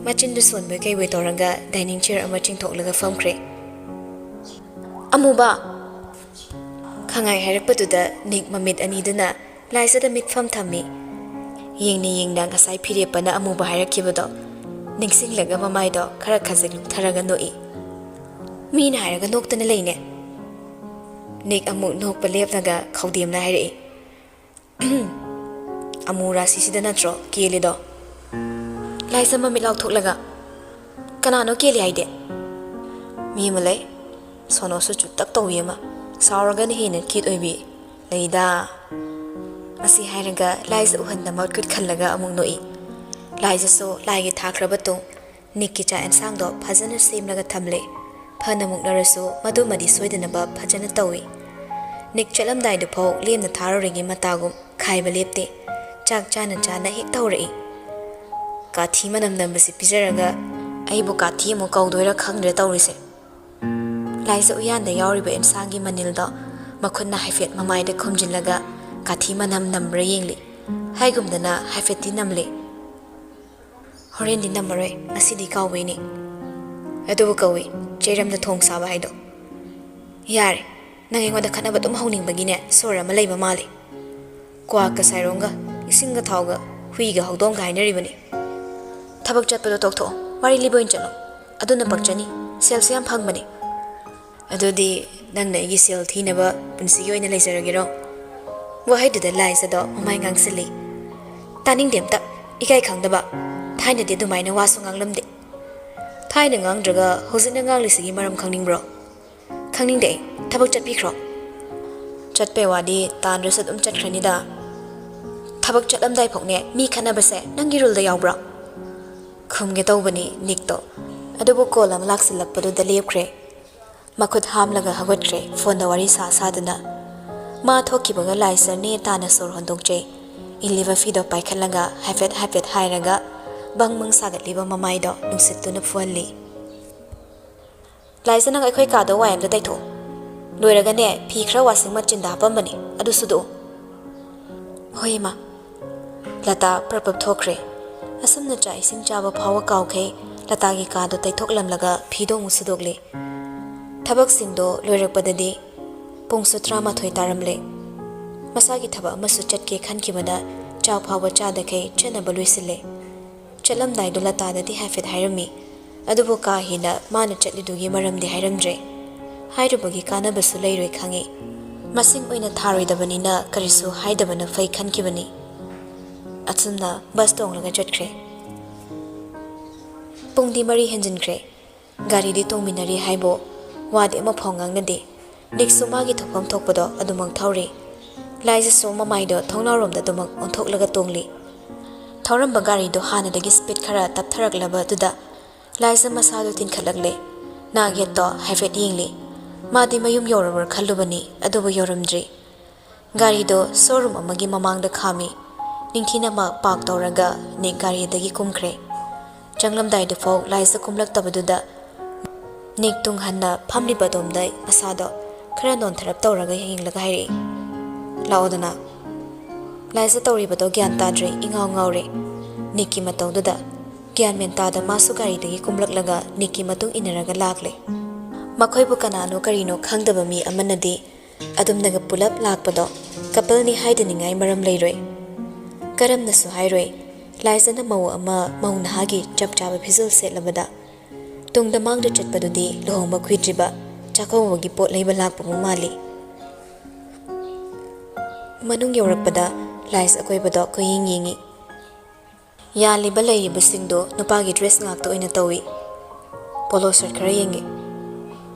ꯃꯆꯤꯟꯗꯨ ꯁꯣꯟꯕꯣꯏ ꯀꯩꯕꯣꯏ ꯇꯧꯔꯒ dining chair ꯑꯃ ꯆꯤꯡꯊꯣꯛꯂꯒ ꯐꯝꯈ꯭ꯔꯦ꯫ "ꯑꯃꯨꯕ!" ꯈꯪꯉꯥꯏ ꯍꯥꯏꯔꯛꯄꯗꯨꯗ ꯅꯤꯛ ꯃꯃꯤꯠ ꯑꯅꯤꯗꯨꯅ ꯂꯥꯏꯖꯗ ꯃꯤꯠꯐꯝ ꯊꯝꯃꯤ꯫ ꯌꯦꯡꯅ ꯌꯦꯡꯅ ꯉꯁꯥꯏ ꯐꯤꯔꯦꯞꯄꯅ ꯑꯃꯨꯕ ꯍꯥꯏꯔꯛꯈꯤꯕꯗꯣ ꯅꯤꯡꯁꯤꯡꯂꯒ ꯃꯃꯥꯏꯗꯣ ꯈꯔ ꯈꯖꯤꯛ ꯂꯨꯞꯊꯔꯒ ꯅꯣꯛꯏ꯫ "ꯃꯤꯅ ꯍꯥꯏꯔꯒ ꯅꯣꯛꯇꯅ ꯂꯩꯅꯦ꯫" ꯅꯤꯛ ꯑꯃꯨꯛ ꯅꯣꯛꯄ ꯂꯦꯞꯂꯒ ꯈꯧꯗꯦꯝꯅ ꯍꯥꯏꯔꯛꯏ, "ꯑꯃꯨ ꯔꯥꯁꯤꯁꯤꯗ ꯅꯠꯇ꯭ꯔꯣ ꯀꯦꯜꯂꯤꯗꯣ?" ꯂꯥꯏꯖ ꯃꯃꯤꯠ ꯂꯥꯎꯊꯣꯛꯂꯒ, "ꯀꯅꯥꯅꯣ ꯀꯦꯜꯂꯤ ꯍꯥꯏꯗꯤ?" "ꯃꯤ ꯑꯃ ꯂꯩ, ꯁꯣꯅꯣꯁꯨ ꯆꯨꯞꯇꯛ ꯇꯧꯕꯤ ꯑꯃ, ꯁꯥꯎꯔꯒꯅ ꯍꯦꯟꯅ cute ꯑꯣꯏꯕꯤ ꯂꯩꯗ꯫" ꯑꯁꯤ ꯍꯥꯏꯔꯒ ꯂꯥꯏꯖ ꯎꯍꯟꯗ ꯃꯈꯨꯠ ꯈꯜꯂꯒ ꯑꯃꯨꯛ ꯅꯣꯛꯏ꯫ ꯂꯥꯏꯖꯁꯨ ꯂꯥꯏꯒꯤ ꯊꯥꯈ꯭ꯔꯕ ꯇꯨꯡ ꯅꯤꯛꯀꯤ ꯆꯥꯛ ꯑꯦꯟꯁꯥꯡꯗꯣ ꯐꯖꯅ ꯁꯦꯝꯂꯒ ꯊꯝꯂꯦ꯫ ꯐꯅ ꯃꯨꯛꯅꯔꯁꯨ ꯃꯗꯨꯃꯗꯤ ꯁꯣꯏꯗꯅꯕ ꯐꯖꯅ ꯇꯧꯏ꯫ ꯅꯤꯛ ꯆꯠꯂꯝꯗꯥꯏꯗꯨꯐꯥꯎ ꯂꯦꯝꯅ ꯊꯥꯔꯣꯏꯒꯤ ꯃꯇꯥꯒꯨꯝ ꯈꯥꯏꯕ ꯂꯦꯞꯇꯦ꯫ ꯆꯥꯛ ꯆꯥꯅ ꯆꯥꯅ ꯍꯦꯛꯇ ꯍꯧꯔꯛꯏ꯫ "ꯀꯥꯊꯤ ꯃꯅꯝ ꯅꯝꯕꯁꯤ ꯄꯤꯖꯔꯒ ꯑꯩꯕꯨ ꯀꯥꯊꯤ ꯑꯃꯨꯛ ꯀꯧꯗꯣꯏꯔꯥ ꯈꯪꯗ꯭ꯔꯦ ꯇꯧꯔꯤꯁꯦ꯫" ꯂꯥꯏꯖ ꯎꯌꯥꯟꯗ ꯌꯥꯎꯔꯤꯕ ꯑꯦꯟꯁꯥꯡꯒꯤ ꯃꯅꯤꯜꯗꯣ ꯃꯈꯨꯠꯅ ꯍꯥꯏꯐꯦꯠ ꯃꯃꯥꯏꯗ ꯈꯨꯝꯖꯤꯜꯂꯒ ꯀꯥꯊꯤ ꯃꯅꯝ ꯅꯝꯕ꯭ꯔꯥ ꯌꯦꯡꯂꯤ꯫ ꯍꯥꯏꯒꯨꯝꯗꯅ ꯍꯥꯏꯐꯦꯠꯇꯤ ꯅꯝꯂꯤ꯫ "ꯍꯣꯔꯦꯟꯗꯤ ꯅꯝꯃꯔꯣꯏ, ꯉꯁꯤꯗꯤ ꯀꯥꯎꯕꯩꯅꯤ꯫ ꯑꯗꯨꯕꯨ ꯀꯧꯏ ꯆꯩꯔꯝꯗ ꯊꯣꯡ ꯁꯥꯕ ꯍꯥꯏꯗꯣ꯫ ꯌꯥꯔꯦ, ꯅꯪ ꯑꯩꯉꯣꯟꯗ ꯈꯠꯅꯕ ꯑꯗꯨꯝ ꯍꯧꯅꯤꯡꯕꯒꯤꯅꯦ ꯁꯣꯔ ꯑꯃ ꯂꯩꯕ ꯃꯥꯜꯂꯤ꯫ ꯀ꯭ꯋꯥꯛꯀ ꯁꯥꯏꯔꯣꯡꯒ, ꯏꯁꯤꯡꯒ ꯊꯥꯎꯒ, ꯍꯨꯏꯒ ꯍꯧꯗꯣꯡꯒ ꯍꯥꯏꯅꯔꯤꯕꯅꯤ꯫ ꯊꯕꯛ ꯆꯠꯄꯗꯣ ꯇꯣꯛꯊꯣꯛꯑꯣ, ꯋꯥꯔꯤ ꯂꯤꯕ ꯑꯣꯏꯅ ꯆꯠꯂꯣ꯫ ꯑꯗꯨꯅ ꯄꯛꯆꯅꯤ, ꯁꯦꯜꯁꯨ ꯌꯥꯝ ꯐꯪꯕꯅꯤ꯫" "ꯑꯗꯨꯗꯤ ꯅꯪꯅ ꯑꯩꯒꯤ ꯁꯦꯜ ꯊꯤꯅꯕ ꯄꯨꯟꯁꯤꯒꯤ ꯑꯣꯏꯅ ꯂꯩꯖꯔꯒꯦꯔꯣ?" ꯋꯥꯍꯩꯗꯨꯗ ꯂꯥꯏꯖꯗꯣ ꯃꯃꯥꯏ ꯉꯥꯡꯁꯤꯜꯂꯤ꯫ "ꯇꯥꯅꯤꯡꯗꯦ ꯑꯝꯇ, ꯏꯀꯥꯏ ꯈꯪꯗꯕ꯫ ꯑꯩꯅꯗꯤ ꯑꯗꯨꯃꯥꯏꯅ ꯋꯥꯁꯨ ꯉꯥꯡꯂꯝꯗꯦ꯫ ꯊꯥꯏꯅ ꯉꯥꯡꯗ꯭ꯔꯒ ꯍꯧꯖꯤꯛꯅ ꯉꯥꯡꯂꯤꯁꯤꯒꯤ ꯃꯔꯝ ꯈꯪꯅꯤꯡꯕ꯭ꯔꯣ? ꯈꯪꯅꯤꯡꯗꯦ꯫ ꯊꯕꯛ ꯆꯠꯄꯤꯈ꯭ꯔꯣ꯫ ꯆꯠꯄꯩ ꯋꯥꯗꯤ ꯇꯥꯟꯗ꯭ꯔꯁꯨ ꯑꯗꯨꯝ ꯆꯠꯈ꯭ꯔꯅꯤꯗ꯫ ꯊꯕꯛ ꯆꯠꯂꯝꯗꯥꯏ ꯐꯥꯎꯅꯦ ꯃꯤ ꯈꯠꯅꯕꯁꯦ ꯅꯪꯒꯤ ꯔꯨꯜꯗ ꯌꯥꯎꯕ꯭ꯔꯣ? ꯈꯨꯝꯒꯦ ꯇꯧꯕꯅꯤ ꯅꯤꯛꯇꯣ, ꯑꯗꯨꯕꯨ ꯀꯣꯜ ꯑꯃ ꯂꯥꯛꯁꯤꯜꯂꯛꯄꯗꯨꯗ ꯂꯦꯞꯈ꯭ꯔꯦ꯫ ꯃꯈꯨꯠ ꯍꯥꯝꯂꯒ ꯍꯧꯒꯠꯈ꯭ꯔꯦ, ꯐꯣꯟꯗ ꯋꯥꯔꯤ ꯁꯥ ꯁꯥꯗꯨꯅ꯫ ꯃꯥ ꯊꯣꯛꯈꯤꯕꯒ ꯂꯥꯏꯖ ꯅꯦ ꯇꯥꯅ ꯁꯣꯔ ꯍꯣꯟꯗꯣꯛꯆꯩ꯫ ꯏꯜꯂꯤꯕ ꯐꯤꯗꯣ ꯄꯥꯏꯈꯠꯂꯒ ꯍꯥꯏꯐꯦꯠ ꯍꯥꯏꯐꯦꯠ ꯍꯥꯏꯔꯒ ꯕꯪ ꯕꯪ ꯁꯥꯒꯠꯂꯤꯕ ꯃꯃꯥꯏꯗꯣ ꯅꯨꯡꯁꯤꯠꯇꯨꯅ ꯐꯨꯍꯜꯂꯤ꯫ "ꯂꯥꯏꯖ, ꯅꯪ ꯑꯩꯈꯣꯏ ꯀꯥꯗꯣ ꯋꯥꯏ ꯑꯝꯇ ꯇꯩꯊꯣꯛꯑꯣ꯫ ꯂꯣꯏꯔꯒꯅꯦ, ꯐꯤ ꯈꯔ ꯋꯥꯁꯤꯡ ꯃꯦꯆꯤꯟꯗ ꯍꯥꯞꯄꯝꯕꯅꯦ, ꯑꯗꯨ ꯁꯨꯗꯣꯛꯑꯣ꯫" "ꯍꯣꯏ, ꯏꯃꯥ꯫" ꯂꯇꯥ ꯄ꯭ꯔꯞ ꯄ꯭ꯔꯞ ꯊꯣꯛꯈ꯭ꯔꯦ꯫ ꯑꯁꯨꯝꯅ ꯆꯥꯛ ꯏꯁꯤꯡ ꯆꯥꯕ ꯐꯥꯎꯕ ꯀꯥꯎꯈꯩ ꯂꯇꯥꯒꯤ ꯀꯥꯗꯣ ꯇꯩꯊꯣꯛꯂꯝꯂꯒ ꯐꯤꯗꯣ ꯑꯃꯨꯛ ꯁꯨꯗꯣꯛꯂꯦ꯫ ꯊꯕꯛꯁꯤꯡꯗꯣ ꯂꯣꯏꯔꯛꯄꯗꯗꯤ ꯄꯨꯡꯁꯨ ꯇꯔꯥꯃꯥꯊꯣꯏ ꯇꯥꯔꯝꯂꯦ꯫ ꯃꯁꯥꯒꯤ ꯊꯕꯛ ꯑꯃꯁꯨ ꯆꯠꯀꯦ ꯈꯟꯈꯤꯕꯗ ꯆꯥꯛ ꯐꯥꯎꯕ ꯆꯥꯗꯈꯩ ꯆꯠꯅꯕ ꯂꯣꯏꯁꯤꯜꯂꯦ꯫ ꯆꯠꯂꯝꯗꯥꯏꯗꯣ ꯂꯇꯥꯗꯗꯤ ꯍꯥꯏꯐꯦꯠ ꯍꯥꯏꯔꯝꯃꯤ, ꯑꯗꯨꯕꯨ ꯀꯥ ꯍꯦꯟꯅ ꯃꯥꯅ ꯆꯠꯂꯤꯗꯨꯒꯤ ꯃꯔꯝꯗꯤ ꯍꯥꯏꯔꯝꯗ꯭ꯔꯦ꯫ ꯍꯥꯏꯔꯨꯕꯒꯤ ꯀꯥꯟꯅꯕꯁꯨ ꯂꯩꯔꯣꯏ ꯈꯪꯉꯤ꯫ ꯃꯁꯤꯡ ꯑꯣꯏꯅ ꯊꯥꯔꯣꯏꯗꯕꯅꯤꯅ ꯀꯔꯤꯁꯨ ꯍꯥꯏꯗꯕꯅ ꯐꯩ ꯈꯟꯈꯤꯕꯅꯤ꯫ ꯑꯁꯨꯝꯅ ꯕꯁ ꯇꯣꯡꯂꯒ ꯆꯠꯈ꯭ꯔꯦ꯫ ꯄꯨꯡꯗꯤ ꯃꯔꯤ ꯍꯦꯟꯖꯤꯟꯈ꯭ꯔꯦ꯫ ꯒꯥꯔꯤꯗꯤ ꯇꯣꯡꯃꯤꯟꯅꯔꯤ ꯍꯥꯏꯕꯨ ꯋꯥꯗꯤ ꯑꯃꯐꯥꯎ ꯉꯥꯡꯅꯗꯦ꯫ ꯅꯤꯛꯁꯨ ꯃꯥꯒꯤ ꯊꯣꯛꯐꯝ ꯊꯣꯛꯄꯗꯣ ꯑꯗꯨꯃꯛ ꯊꯧꯔꯤ꯫ ꯂꯥꯏꯖꯁꯨ ꯃꯃꯥꯏꯗꯣ ꯊꯣꯡꯅꯥꯎꯔꯣꯝꯗ ꯑꯗꯨꯃꯛ ꯑꯣꯟꯊꯣꯛꯂꯒ ꯇꯣꯡꯂꯤ꯫ ꯊꯧꯔꯝꯕ ꯒꯥꯔꯤꯗꯣ ꯍꯥꯟꯅꯗꯒꯤ ꯁ꯭ꯄꯤꯗ ꯈꯔ ꯇꯞꯊꯔꯛꯂꯕ ꯑꯗꯨꯗ ꯂꯥꯏꯖ ꯃꯁꯥꯗꯨ ꯇꯤꯡꯈꯠꯂꯛꯂꯦ꯫ ꯅꯥꯛ ꯌꯦꯠꯇꯣ ꯍꯥꯏꯐꯦꯠ ꯌꯦꯡꯂꯤ꯫ ꯃꯥꯗꯤ ꯃꯌꯨꯝ ꯌꯧꯔꯕ꯭ꯔꯥ ꯈꯜꯂꯨꯕꯅꯤ, ꯑꯗꯨꯕꯨ ꯌꯧꯔꯝꯗ꯭ꯔꯤ꯫ ꯒꯥꯔꯤꯗꯣ ꯁꯣꯔꯨꯝ ꯑꯃꯒꯤ ꯃꯃꯥꯡꯗ ꯈꯥꯝꯃꯤ꯫ ꯅꯤꯡꯊꯤꯅ ꯃꯥ ꯄꯥꯔꯛ ꯇꯧꯔꯒ ꯅꯤꯛ ꯒꯥꯔꯤꯗꯒꯤ ꯀꯨꯝꯈ꯭ꯔꯦ꯫ ꯆꯪꯂꯝꯗꯥꯏꯗꯨꯐꯥꯎ ꯂꯥꯏꯖ ꯀꯨꯝꯂꯛꯇꯕꯗꯨꯗ ꯅꯤꯛ ꯇꯨꯡ ꯍꯟꯅ ꯐꯝꯂꯤꯕ ꯑꯗꯣꯝꯗ ꯃꯁꯥꯗꯣ ꯈꯔ ꯅꯣꯟꯊꯔꯞ ꯇꯧꯔꯒ ꯌꯦꯡꯂꯒ ꯍꯥꯏꯔꯛꯏ, "ꯂꯥꯛꯑꯣꯗꯅ꯫" ꯂꯥꯏꯖ ꯇꯧꯔꯤꯕꯗꯣ ꯒ꯭ꯌꯥꯟ ꯇꯥꯗ꯭ꯔꯦ, ꯏꯉꯥꯎ ꯉꯥꯎꯔꯦ꯫ ꯅꯤꯛꯀꯤ ꯃꯇꯧꯗꯨꯗ ꯒ꯭ꯌꯥꯟ ꯃꯦꯟ ꯇꯥꯗ ꯃꯥꯁꯨ ꯒꯥꯔꯤꯗꯒꯤ ꯀꯨꯝꯂꯛꯂꯒ ꯅꯤꯛꯀꯤ ꯃꯇꯨꯡ ꯏꯟꯅꯔꯒ ꯂꯥꯛꯂꯦ꯫ ꯃꯈꯣꯏꯕꯨ ꯀꯅꯥꯅꯣ ꯀꯔꯤꯅꯣ ꯈꯪꯗꯕ ꯃꯤ ꯑꯃꯅꯗꯤ ꯑꯗꯨꯝꯅꯒ ꯄꯨꯂꯞ ꯂꯥꯛꯄꯗꯣ ꯀꯄꯜꯅꯤ ꯍꯥꯏꯗꯅꯤꯡꯉꯥꯏ ꯃꯔꯝ ꯂꯩꯔꯣꯏ꯫ ꯀꯔꯝꯅꯁꯨ ꯍꯥꯏꯔꯣꯏ, ꯂꯥꯏꯖꯅ ꯃꯧ ꯑꯃ ꯃꯧ ꯅꯍꯥꯒꯤ ꯆꯞ ꯆꯥꯕ ꯐꯤꯖꯣꯜ ꯁꯦꯠꯂꯕꯗ꯫ ꯇꯨꯡꯗ ꯃꯥꯡꯗ ꯆꯠꯄꯗꯨꯗꯤ ꯂꯨꯍꯣꯡꯕ ꯀꯨꯏꯗ꯭ꯔꯤꯕ ꯆꯥꯛꯀꯧꯕꯒꯤ ꯄꯣꯠ ꯂꯩꯕ ꯂꯥꯛꯄꯕꯨ ꯃꯥꯜꯂꯤ꯫ ꯃꯅꯨꯡ ꯌꯧꯔꯛꯄꯗ ꯂꯥꯏꯖ ꯑꯀꯣꯏꯕꯗꯣ ꯀꯣꯏꯌꯦꯡ ꯌꯦꯡꯉꯤ꯫ ꯌꯥꯜꯂꯤꯕ ꯂꯩꯔꯤꯕꯁꯤꯡꯗꯨ ꯅꯨꯄꯥꯒꯤ ꯗ꯭ꯔꯦꯁ ꯉꯥꯛꯇ ꯑꯣꯏꯅ ꯇꯧꯏ꯫ ꯄꯣꯂꯣ ꯁꯔꯠ ꯈꯔ ꯌꯦꯡꯉꯤ꯫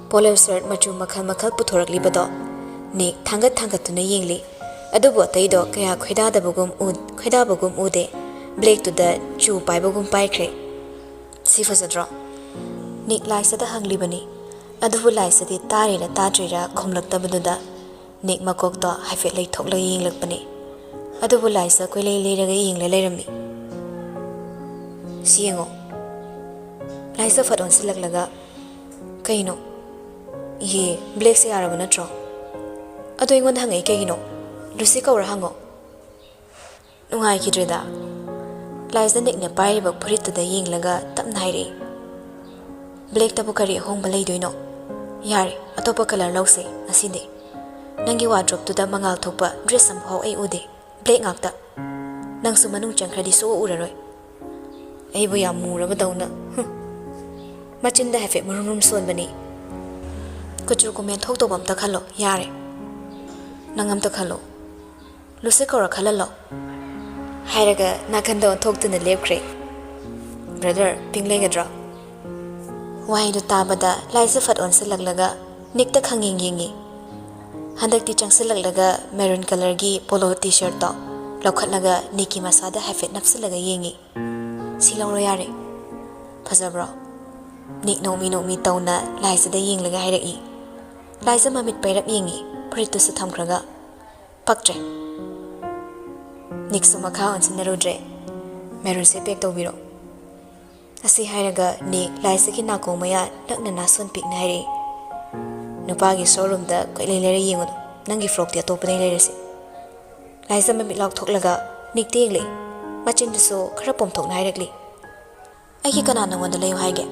ꯄꯣꯂꯣ ꯁꯔꯠ ꯃꯆꯨ ꯃꯈꯜ ꯃꯈꯜ ꯄꯨꯊꯣꯔꯛꯂꯤꯕꯗꯣ ꯅꯤꯛ ꯊꯥꯡꯒꯠ ꯊꯥꯡꯒꯠꯇꯨꯅ ꯌꯦꯡꯂꯤ꯫ ꯑꯗꯨꯕꯨ ꯑꯇꯩꯗꯣ ꯀꯌꯥ ꯈꯣꯏꯗꯥꯗꯕꯒꯨꯝ ꯎ-, ꯈꯣꯏꯗꯥꯕꯒꯨꯝ ꯎꯗꯦ꯫ ꯕ꯭ꯂꯦꯛꯇꯨꯗ ꯆꯨ ꯄꯥꯏꯕꯒꯨꯝ ꯄꯥꯏꯈ꯭ꯔꯦ꯫ "ꯁꯤ ꯐꯖꯗ꯭ꯔꯣ?" ꯅꯤꯛ ꯂꯥꯏꯁꯥꯗ ꯍꯪꯂꯤꯕꯅꯤ꯫ ꯑꯗꯨꯕꯨ ꯂꯥꯏꯁꯥꯗꯤ ꯇꯥꯔꯤꯔꯥ ꯇꯥꯗ꯭ꯔꯤꯔꯥ ꯈꯨꯝꯂꯛꯇꯕꯗꯨꯗ ꯅꯤꯛ ꯃꯀꯣꯛꯇꯣ ꯍꯥꯏꯐꯦꯠ ꯂꯩꯊꯣꯛꯂꯒ ꯌꯦꯡꯂꯛꯄꯅꯤ꯫ ꯑꯗꯨꯕꯨ ꯂꯥꯏꯁꯥ ꯀꯣꯏꯂꯩ ꯂꯩꯔꯒ ꯌꯦꯡꯂ ꯂꯩꯔꯝꯃꯤ꯫ "ꯁꯤ ꯌꯦꯡꯉꯣ꯫" ꯂꯥꯏꯁꯥ ꯐꯠ ꯑꯣꯟꯁꯤꯜꯂꯛꯂꯒ, "ꯀꯩꯅꯣ?" "ꯌꯦ, ꯕ꯭ꯂꯦꯛꯁꯦ ꯌꯥꯔꯕ ꯅꯠꯇ꯭ꯔꯣ?" "ꯑꯗꯣ ꯑꯩꯉꯣꯟꯗ ꯍꯪꯉꯛꯏ ꯀꯩꯒꯤꯅꯣ? ꯂꯨꯁꯤ ꯀꯧꯔ ꯍꯪꯉꯣ꯫" ꯅꯨꯡꯉꯥꯏꯈꯤꯗ꯭ꯔꯦꯗ꯫ ꯂꯥꯏꯁꯥ ꯅꯤꯛꯅ ꯄꯥꯏꯔꯤꯕ ꯐꯨꯔꯤꯠꯇꯨꯗ ꯌꯦꯡꯂꯒ ꯇꯞꯅ ꯍꯥꯏꯔꯛꯏ, "ꯕ꯭ꯂꯦꯛꯇꯕꯨ ꯀꯔꯤ ꯑꯍꯣꯡꯕ ꯂꯩꯗꯣꯏꯅꯣ? ꯌꯥꯔꯦ, ꯑꯇꯣꯞꯄ ꯀꯂꯔ ꯂꯧꯁꯦ ꯉꯁꯤꯗꯤ꯫ ꯅꯪꯒꯤ ꯋꯥꯔꯗ꯭ꯔꯣꯞꯇꯨꯗ ꯃꯉꯥꯜ ꯊꯣꯛꯄ ꯗ꯭ꯔꯦꯁ ꯑꯃꯐꯥꯎ ꯑꯩ ꯎꯗꯦ, ꯕ꯭ꯂꯦꯛ ꯉꯥꯛꯇ꯫ ꯅꯪꯁꯨ ꯃꯅꯨꯡ ꯆꯪꯈ꯭ꯔꯗꯤ ꯁꯨꯛꯎ ꯎꯔꯔꯣꯏ꯫" ꯑꯩꯕꯨ ꯌꯥꯝ ꯃꯨꯔꯕꯗꯧꯅ꯫ ꯍꯨꯝ꯫ ꯃꯆꯤꯟꯗ ꯍꯥꯏꯐꯦꯠ ꯃꯨꯔꯨꯝ ꯃꯨꯔꯨꯝ ꯁꯣꯟꯕꯅꯤ꯫ "ꯀꯨꯆꯨ ꯀꯨꯃꯦꯟ ꯊꯣꯛꯇꯧꯕ ꯑꯝꯇ ꯈꯜꯂꯣ, ꯌꯥꯔꯦ꯫ ꯅꯪ ꯑꯝꯇ ꯈꯜꯂꯣ꯫ ꯂꯨꯁꯤ ꯀꯧꯔ ꯈꯜꯍꯜꯂꯣ꯫" ꯍꯥꯏꯔꯒ ꯅꯥꯀꯟꯗ ꯑꯣꯟꯊꯣꯛꯇꯨꯅ ꯂꯦꯞꯈ꯭ꯔꯦ꯫ "ꯕ꯭ꯔꯗꯔ, ꯄꯤꯡ ꯂꯩꯒꯗ꯭ꯔꯣ?" ꯋꯥꯍꯩꯗꯨ ꯇꯥꯕꯗ ꯂꯥꯏꯁꯥ ꯐꯠ ꯑꯣꯟꯁꯤꯜꯂꯛꯂꯒ ꯅꯤꯛꯇ ꯈꯪꯌꯦꯡ ꯌꯦꯡꯉꯤ꯫ ꯍꯟꯗꯛꯇꯤ ꯆꯪꯁꯤꯜꯂꯛꯂꯒ ꯃꯦꯔꯨꯟ ꯀꯂꯔꯒꯤ ꯄꯣꯂꯣ ꯇꯤ ꯁꯔꯠꯇꯣ ꯂꯧꯈꯠꯂꯒ ꯅꯤꯛꯀꯤ ꯃꯁꯥꯗ ꯍꯥꯏꯐꯦꯠ ꯅꯞꯁꯤꯜꯂꯒ ꯌꯦꯡꯉꯤ꯫ "ꯁꯤ ꯂꯧꯔꯣ ꯌꯥꯔꯦ꯫" "ꯐꯖꯕ꯭ꯔꯣ?" ꯅꯤꯛ ꯅꯣꯛꯃꯤ ꯅꯣꯛꯃꯤ ꯇꯧꯅ ꯂꯥꯏꯁꯥꯗ ꯌꯦꯡꯂꯒ ꯍꯥꯏꯔꯛꯏ꯫ ꯂꯥꯏꯁꯥ ꯃꯃꯤꯠ ꯄꯩꯔꯞ ꯌꯦꯡꯉꯤ, ꯐꯨꯔꯤꯠꯇꯨꯁꯨ ꯊꯝꯈ꯭ꯔꯒ꯫ "ꯄꯛꯇ꯭ꯔꯦ꯫" ꯅꯤꯛꯁꯨ ꯃꯈꯥ ꯑꯣꯟꯁꯤꯟꯅꯔꯨꯗ꯭ꯔꯦ꯫ "ꯃꯦꯔꯨꯟꯁꯦ ꯄꯦꯛ ꯇꯧꯕꯤꯔꯣ꯫" ꯑꯁꯤ ꯍꯥꯏꯔꯒ ꯅꯤꯛ ꯂꯥꯏꯁꯥꯒꯤ ꯅꯥꯀꯣꯡ ꯃꯌꯥ ꯅꯛꯅ ꯅꯥꯁꯣꯟ ꯄꯤꯛꯅ ꯍꯥꯏꯔꯛꯏ, "ꯅꯨꯄꯥꯒꯤ ꯁꯣꯔꯨꯝꯗ ꯀꯣꯏꯂꯩ ꯂꯩꯔ ꯌꯦꯡꯉꯨꯅꯨ, ꯅꯪꯒꯤ ꯐ꯭ꯔꯣꯛꯇꯤ ꯑꯇꯣꯞꯄꯗꯩ ꯂꯩꯔꯁꯤ꯫" ꯂꯥꯏꯁꯥ ꯃꯃꯤꯠ ꯂꯥꯎꯊꯣꯛꯂꯒ ꯅꯤꯛꯇ ꯌꯦꯡꯂꯛꯏ꯫ ꯃꯆꯤꯟꯗꯨꯁꯨ ꯈꯔ ꯄꯣꯝꯊꯣꯛꯅ ꯍꯥꯏꯔꯛꯂꯤ, "ꯑꯩꯒꯤ ꯀꯅꯥ ꯅꯉꯣꯟꯗ ꯂꯩꯌꯨ ꯍꯥꯏꯒꯦ?"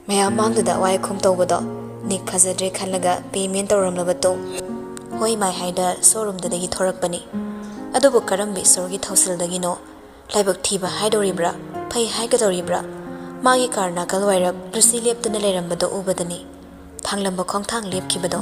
ꯃꯌꯥꯝ ꯃꯥꯡꯗꯨꯗ ꯋꯥꯏꯈꯨꯝ ꯇꯧꯕꯗꯣ ꯅꯤꯛ ꯐꯖꯗ꯭ꯔꯦ ꯈꯜꯂꯒ ꯄꯦꯃꯦꯟ ꯇꯧꯔꯝꯂꯕ ꯇꯣꯛ꯫ ꯍꯣꯏ ꯃꯥꯏ ꯍꯥꯏꯗ ꯁꯣꯔꯨꯝꯗꯨꯗꯒꯤ ꯊꯣꯔꯛꯄꯅꯤ꯫ ꯑꯗꯨꯕꯨ ꯀꯔꯝꯕ ꯏꯁꯣꯔꯒꯤ ꯊꯧꯁꯤꯜꯗꯒꯤꯅꯣ ꯂꯥꯏꯕꯛ ꯊꯤꯕ ꯍꯥꯏꯗꯧꯔꯤꯕ꯭ꯔꯥ, ꯐꯩ ꯍꯥꯏꯒꯗꯧꯔꯤꯕ꯭ꯔꯥ, ꯃꯥꯒꯤ ꯀꯥꯔ ꯅꯥꯀꯜ ꯋꯥꯏꯔꯞ ꯂꯨꯁꯤ ꯂꯦꯞꯇꯨꯅ ꯂꯩꯔꯝꯕꯗꯣ ꯎꯕꯗꯅꯤ ꯊꯥꯡꯂꯝꯕ ꯈꯣꯡꯊꯥꯡ ꯂꯦꯞꯈꯤꯕꯗꯣ꯫